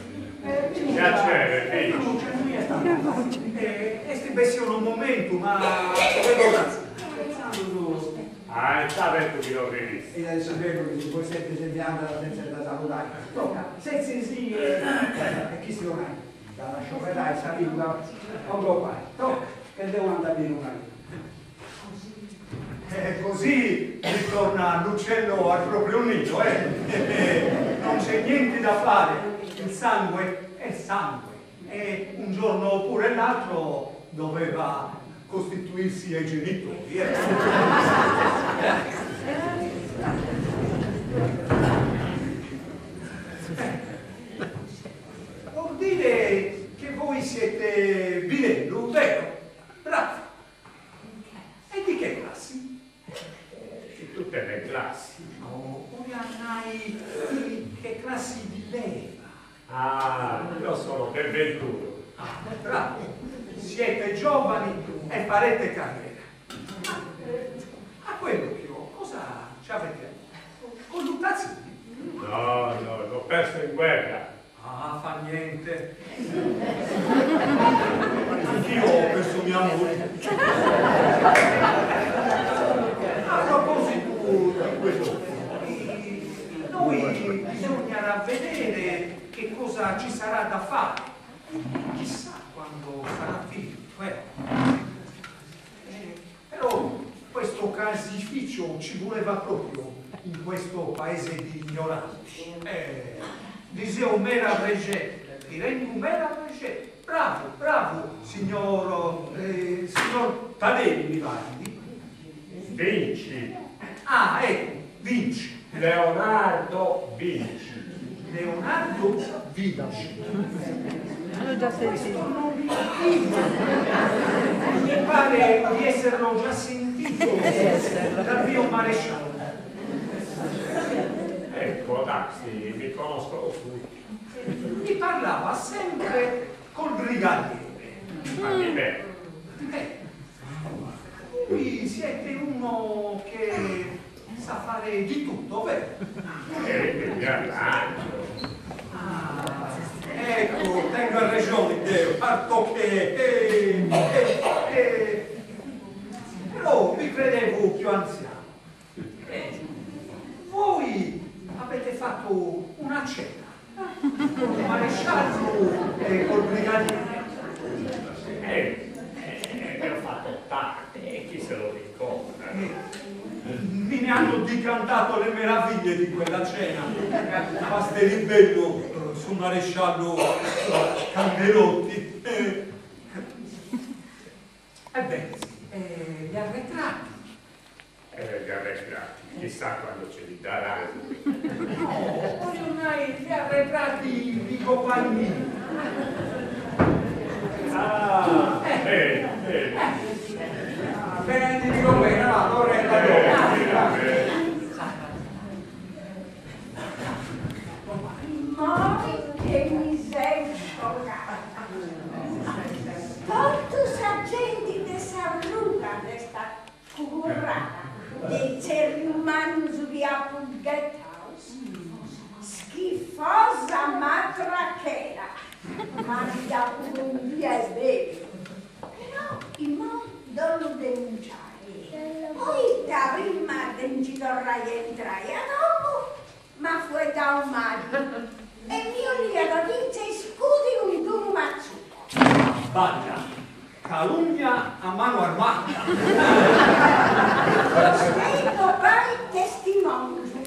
Piacere, Vinci. Est bessiu unu momentu, ma Ah, ita bentu chi no biris. E de su bellu chi si podit sempri sempri andat senza de dda saludai. Toca, setzi si e chistionai. Dd'at a scioberai sa lingua o gopai. Toca, che deu andu a biri una E così ritorna l'uccello al proprio nido, eh! Non c'è niente da fare, il sangue è sangue e un giorno oppure l'altro doveva costituirsi ai genitori, eh! Vuol dire che voi siete bidellu, vero? Bravo! E di che classi? Di tutte le classi. No, bolia nai di che classi di leva. Ah, io sono del 21. Ah, bravo. Siete giovani e farete carriera. Ma a quell'occhio cosa ci avete avuto? Colluttazioni? No, no, l'ho perso in guerra. Ah, fa niente. Anch'io ho perso mia moglie. A proposito di quello, noi bisognerà vedere che cosa ci sarà da fare. Chissà quando sarà finito, eh. Però questo caseificio ci voleva proprio in questo paese di ignoranti. Dicevo mera prexei, ti rendo mera prexei. Bravo, bravo, signor, signor Tadei, mi pare. Vinci. Ah, ecco, Vinci. Leonardo Vinci. Leonardo Vinci. L'ho già sentito. Questo nome mi pare di esserlo già sentito dal mio maresciallo. Ecco, darsi, mi conoscono tutti. Mi parlava sempre col brigadiere. Ma di me? Voi siete uno che sa fare di tutto, vero? Mi arrangio. Ah, ecco, tengo ragione, Deo, parto che... Però mi credevo più anziano. Voi avete fatto una cena con il maresciallo e col brigadiere. Ne ho fatto tante, e chi se lo ricorda? Mi ne hanno decantato le meraviglie di quella cena. Pastelibello sul maresciallo Candelotti. Ebbene, gli arretrati. Gli arretrati, chissà quando ce li daranno. No, voglio nai gli arretrati di compagnia. Ah, bene, bene. Ah, bene, ti dico bene, no, vorrei andare. Moi che mi sei sciogata. Totu sa genti de sa ruga de sta currada dei tzerriu mannus chi apu ghettaus. Schifosa matrachera, ma dd'apu cundia e beni. Però immoi dd'ollu denunciai, poita prima de nci torrai a intrai a domu m'at fueddau mali e mi 'oliat fintzas iscudi cun d'unu matzucu. Balla, calunnia a mano armata. Vostei gopai testimongiu.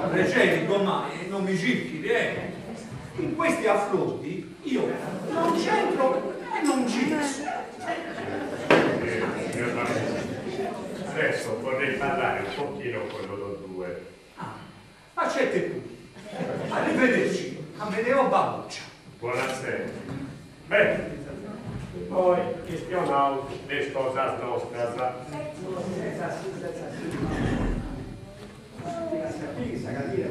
Prexei, gomai, non mi circhidi, eh. In questi affronti io non c'entro e non ci penso. Signor Martino, adesso vorrei parlare un pochino con loro due. Ah. Tacete pure. Arrivederci, Amedeo Bauccia. Buonasera. Beh, poi chistionaus de is cosas nostras. Setza setza Piga sa cadira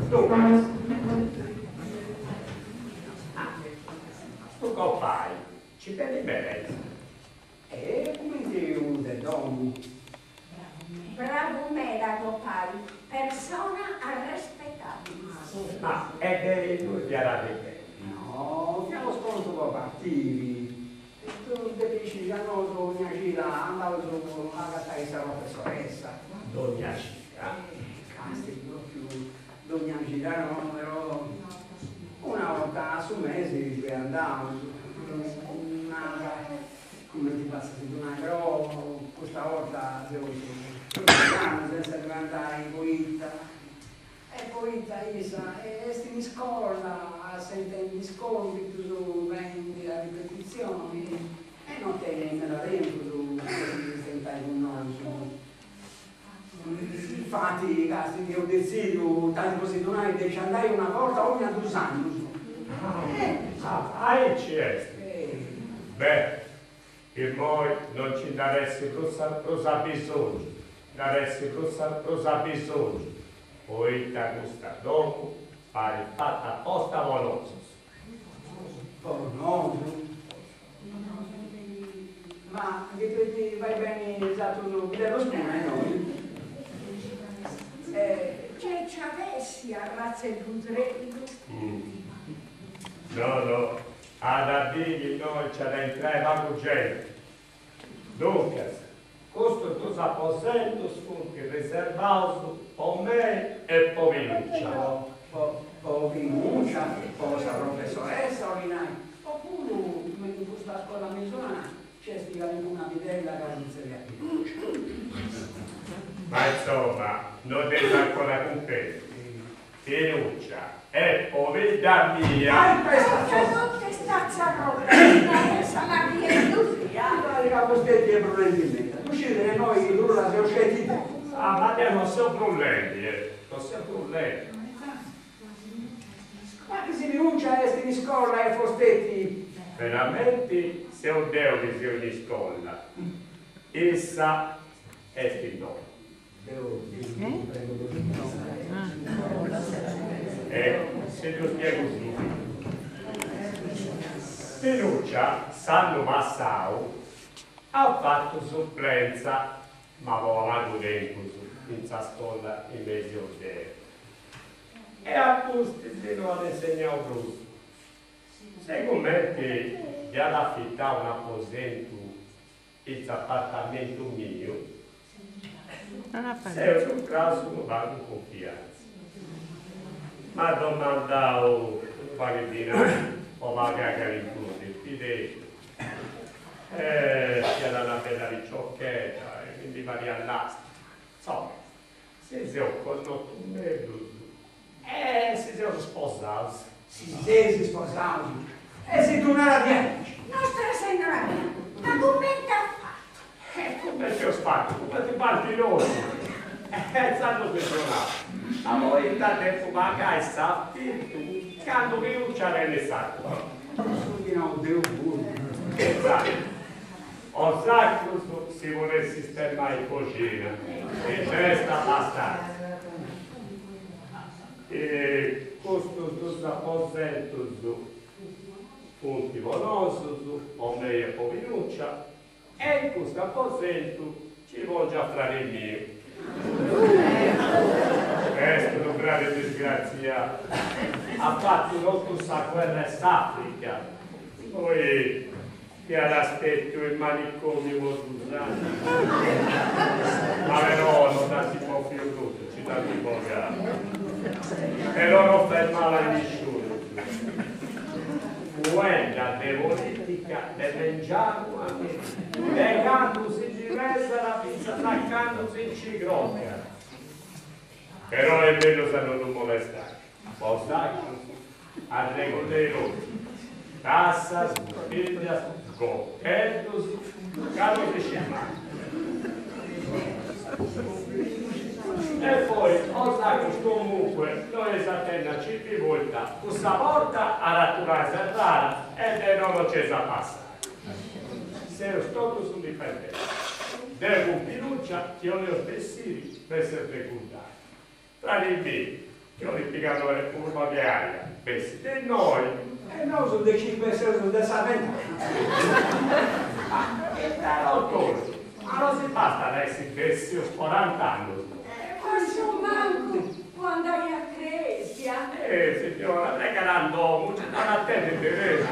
Duncas, su gopai ci tenit meda. E cumenti unu de domu. Bravu meda gopai, persona arrespetabilis. Ma e de innui fiat arribendi? No, fiaus prontus po partiri. Tu depis sciri ca nosu dogna cida andaus a agatai sa professoressa. Dogna cida? Casi propriu dogna cida no, però una 'orta a su mesi ddoi andaus. Nada cumenti fatzu a si ddu nai, però custa 'orta seus prus annus senza ddoi andai, poita E poita issa est in iscola assentendi is compitus, fendi a ripetitzioni e no tenit meda tempus po si stentai cun nosu. Infati casi eus detzidiu, tanti po si ddu nai, de nci andai una borta ogna dus annus. Ah, aici est. Beh, immoi no nci nd'at essi prus prus abisongiu, nd'at essi prus prus abisongiu, poita custa domu parit fata aposta po nosus. Po nosu? Ma ndi fait benni is atrus bidellos puru a innoi? Gei ci at essi arratza 'e budrellu. No, no, At a biri chi innoi nci at a intrai pagu genti. Duncas, custus dus aposentus funt riservaus po mei e po Pinuccia. Po po Pinuccia, po sa professoressa 'olit nai, opuru me in custa scola mesulana nc'est calincuna bidella ca si tzerriat Pinuccia. Ma insoma, no dd'eis ancora cumpresu. Pinuccia est pobidda mia. Ma ita est Sa notte est atzarroghende e sa marriendusia. Mi parit ca fosteti est brullendi meda. Ddu sciit ca innoi brulla seu sceti deu. Ah, ma deu non seu brullendi, eh. Non seu brullendi. Ma chi si Pinuccia est in iscola e fosteti. Veramenti seu deu chi seu in iscola. Issa est in domu. E si ddu spiegu subitu. Pinuccia s'annu passau at fatu supplenza, ma po pagu tempus, in sa scola innui seu deu. E a pustis no at insegnau prus. Segumenti iat afitau un'aposentu In s'apartamentu miu seus intraus unu pagu in cunfiantza. M'at domandau unu pagu 'e dinai po pagai calincunu depideddu e fiat una bella piciochedda e mi ndi fadiat lastima. Insoma, si seus connotus mellus E si seus sposaus. Si seis sposaus. E si ddu narat diaici. Nostra Sennora mia, ma cumenti at fatu? E cumenti eus fatu, cumenti faint totus. E intzandus mi ddu nau, ma poita depu pagai s'afitu candu Pinuccia tenit sa quota? Cussu ddi nau deu puru. Intzandus, 'osatrus si podeis sistemai in coxina, e nc'est abastanza. E custus dus aposentus funt po nosus, po mei e po Pinuccia, e in custu aposentu nci pòngiu a fradi miu. Est unu fradi disgratziau, at fatu totu sa guerra 'e s'Africa, poi Fiat stètiu in manicomiu po dus annus. Ma però no dd'ant bòfiu prus, nci dd'ant bogau. Però no fait mali a nisciunus. Fueddat de politica de mengianu a merì, de candu si ndi pesat fintzas a candu si nci crocat. Però est mellus a no ddu molestai. Bosatrus arregollei totu, tassas, butìllias, goteddus, ca no si scit mai. E poi 'osatrus comunque no eis a tenni a cippi poita cussa porta at a aturai serrada e de no no nc'eis a passai. Seus totus indipendentis. Deu cun Pinuccia chi 'oleus bessiri besseus de gudai. Fradi miu, chi 'olit pigai unu pagu 'e aria, bessit de innoi. E nosu de ci besseus de sa ventana. Ma ita rotosu, ma no si bastat a essi bessius corant'annus? A su mancu po andai a cresia. Eh, signora, pregat a domu, nci dd'at a tenni deretu.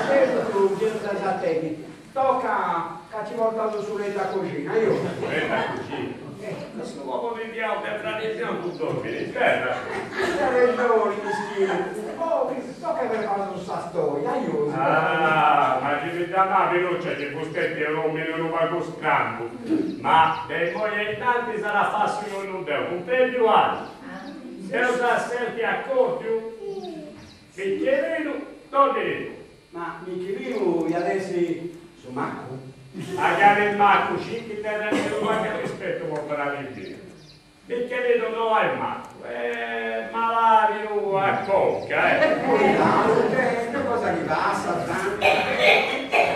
Certu chi dd'as a tenni. Toca ca ci portaus su letu a coxina, io. Su letu a coxina? Cussu pogu de diau de fradi miu ddu dormit in terra. C'at arrexoni, mischinu. Poi, toca chi preparaus sa stoia, io. Ah, ma chi mi dda nau Pinuccia chi fusteti est un'omini unu pagu strambu. Ma de immoi a innantis at a fai su chi 'ollu deu, cumprendiu as? Seus a serti acordiu? Michelinu, dormit innoi. Ma Michelinu iat essi su macu? Ma cali macu, circhit de tenni unu pagu 'e rispetu po fradi miu. Michelinu no est macu, est malàdiu a conca, eh. Cuidau, est cosa chi passat.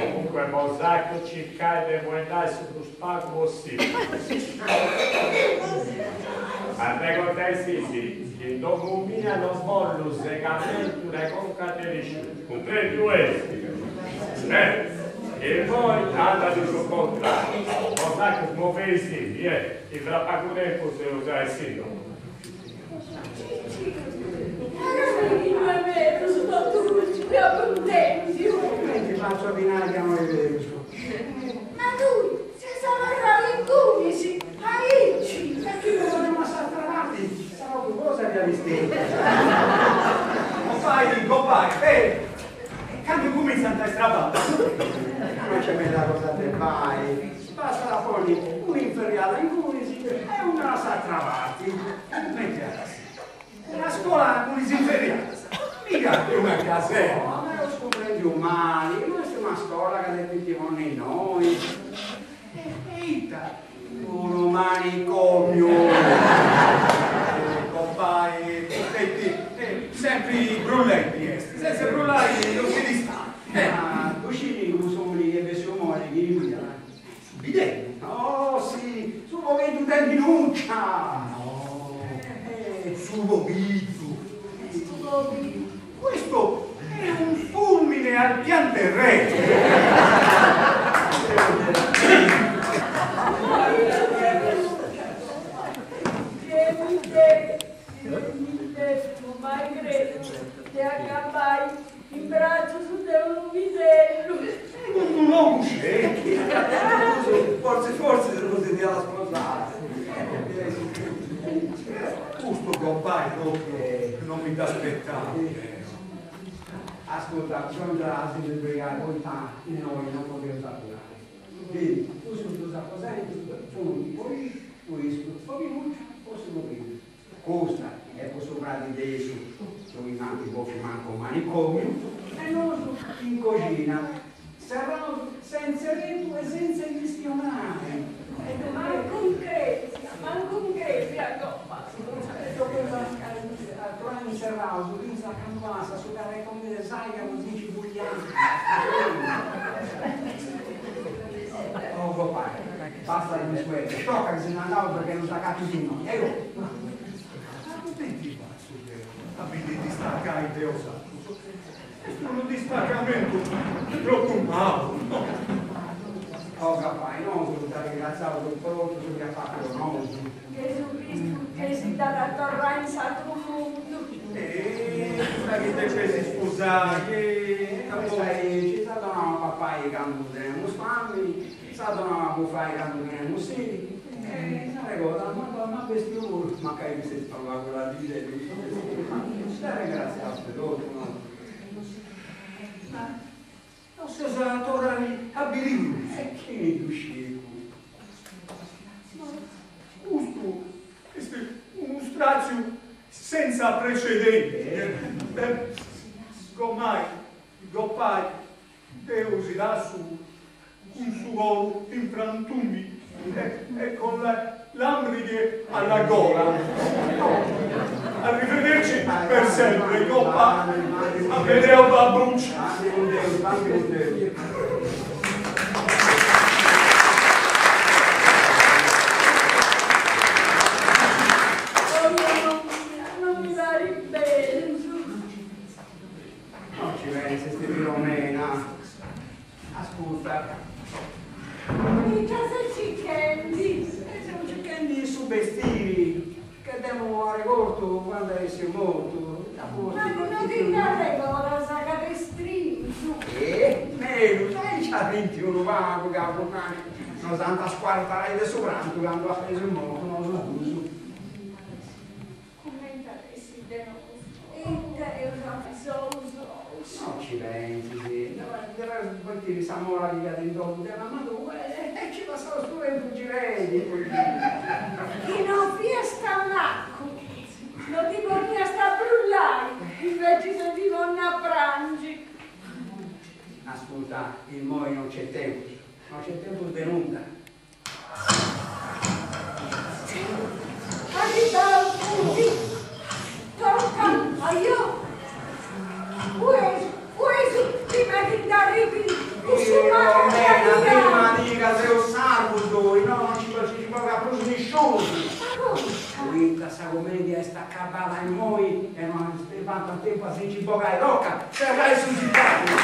Comunque bosatrus circai de fueddai su prus pagu possibili. Arregordaisindi chi in domu mia no bollu segamentu de conca de nisciunu. Cumprendiu eis? Beh, immoi andat su contrariu. Bosatrus moveisindi, eh, chi fra pagu tempus eus a essi innoi. Cicciu, Narami chi no est berus totu custu chi apu intendiu. Cumenti fatzu a ddi nai ca no est berus? Ma tui ses abarrau ingunis, aici! E chi no torramu a s'atra parti, sa propriu cosa fiat istetia. Gopai, gopai, e candu cumintzant is traballus? Ca no nc'est meda cosa de fai, bastat a ponni un'inferriada ingunis e una a s'atra parti. Cumenti at a essi? Una scola cun is inferriadas? Miga una caserma! No, ma eus cumprendiu mali, no est una scola ca depint ponni innoi. E ita? Unu manicomiu! Eh, gopai, feti, sempri brullendi est, senza brullai non si ndi stat. Ma ddu sciri cuss'omini chi est bessiu imoi chini fiat? Su bidellu? Oh si, su pobiddu de Pinuccia! No, su pobiddu. Su pobiddu. Questo è un fulmine al pian terreno. Deu mai crètiu de acabai in bratzus de unu bidellu. In unu logu sceti. Fortzis fortzis nosi dd'iat a sposai. Custu gopai propriu non mi dd'aspettau deu. Ascurta, bisongiat a si ndi sbrigai poita innoi non podeus aturai. Beni, custus dus aposentus funt po po issu, po Pinuccia, po su pobiddu. Custa est po su fradi de issu, su chi m'ant bòfiu mancu a manicomiu, e nosu in coxina, serraus sentz'e letu e sentz'e chistionai. Mancu in cresia, mancu in cresia gopai. E tocheus a aturai inserraus fintzas a candu passat su carretoni de s'aiga po si nci fuliai. Oh gopai. Basta cun is fueddus, toca chi si nd'andaus ca no s'agatus innoi, ejò. Ma cumenti fatzu deu a mi ndi distacai de 'osatrus? Est unu distacamentu tropu malu, no? Oh gopai, nosu t'arringratziaus po totu su chi as fatu po nosu. Gesù Cristu gei si dd'at a torrai in s'atru mundu. E custa chi depeis iscusai, e Custa aici, s'at donau a papai candu tenemus famini, S'at donau a bufai candu tenemus sidi e s'arregodat m'at bestiu puru, mancai chi fessit unu pagu ladixeddu cussu bestiri, ma dd'arrengraziaus de totu nosu. Ma no s'eus a torrai a biri prus. E chini ddu scit custu? Ma custu est unu straziu senza precedenti. Gomai, gopai, Deu si lassu cun su coru in frantumi e con la. Lambrighe alla gola. Arrivederci per sempre, compa. Amedeo Babbucci. Oh, mamma mia, non mi parit berus. Non ci pensis, Filomena. Ascurta. Ita ses circhendi? E seu circhendi su bestiri che dd'emu arregortu candu est mortu. Ma non ti nd'arregordas ca t'est strintu? E mellus, aici arrinti unu pagu ca apu nai nos ant a scuartarai de su prantu candu a essi mortu nosu duus. Cumenti at essi de nosu? Ita eus a fai solu solus? No ci pensis, depeus partiri sa mola chi fiat in domu de mama tua e ci passaus su tempus girendi. Chi no fiasta macu, no ti poniast a brullai, invecis de ti ponni a prangi. Ascurta, immoi no c'est tempus, no c'est tempus de nudda. Arribau funt, toca, ajò, fueus, fueus, prima chi nd'arribit cussu macu Filomena, prima di ca seus sarvus ddoi, no no nci bogat prus nisciunus. Poita sa comedia est acabada immoi e no ant fatu a tempus a si nci bogai, toca, serrai su sipariu.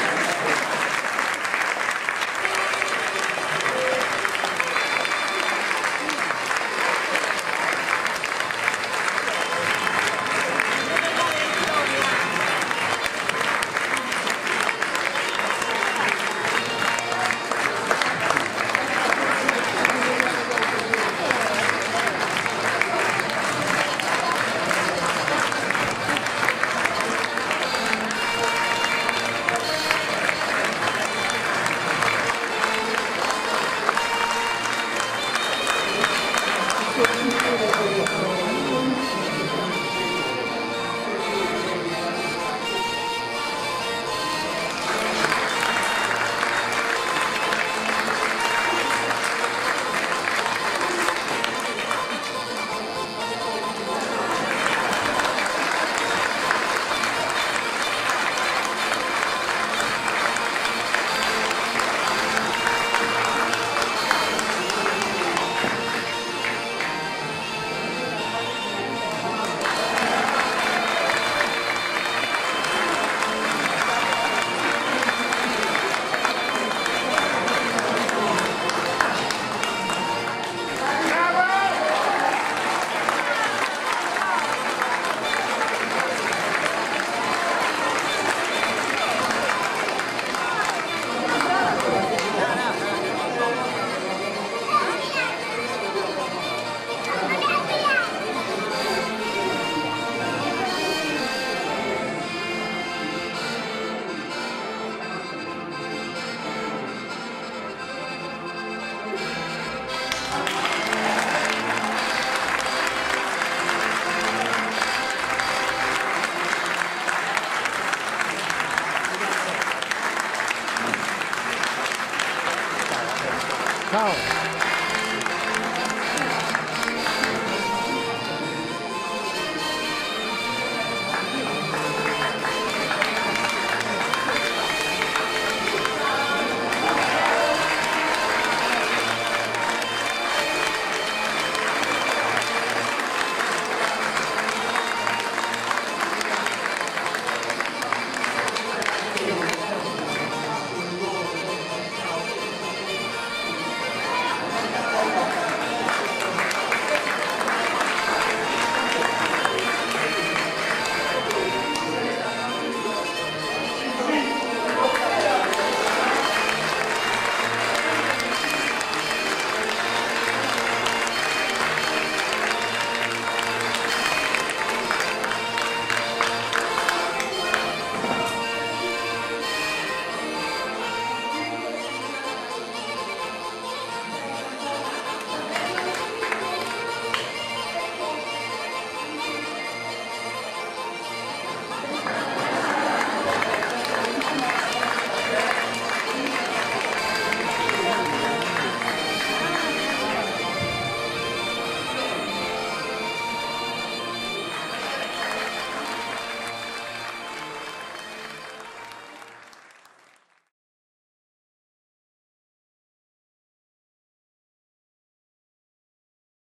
Ciao.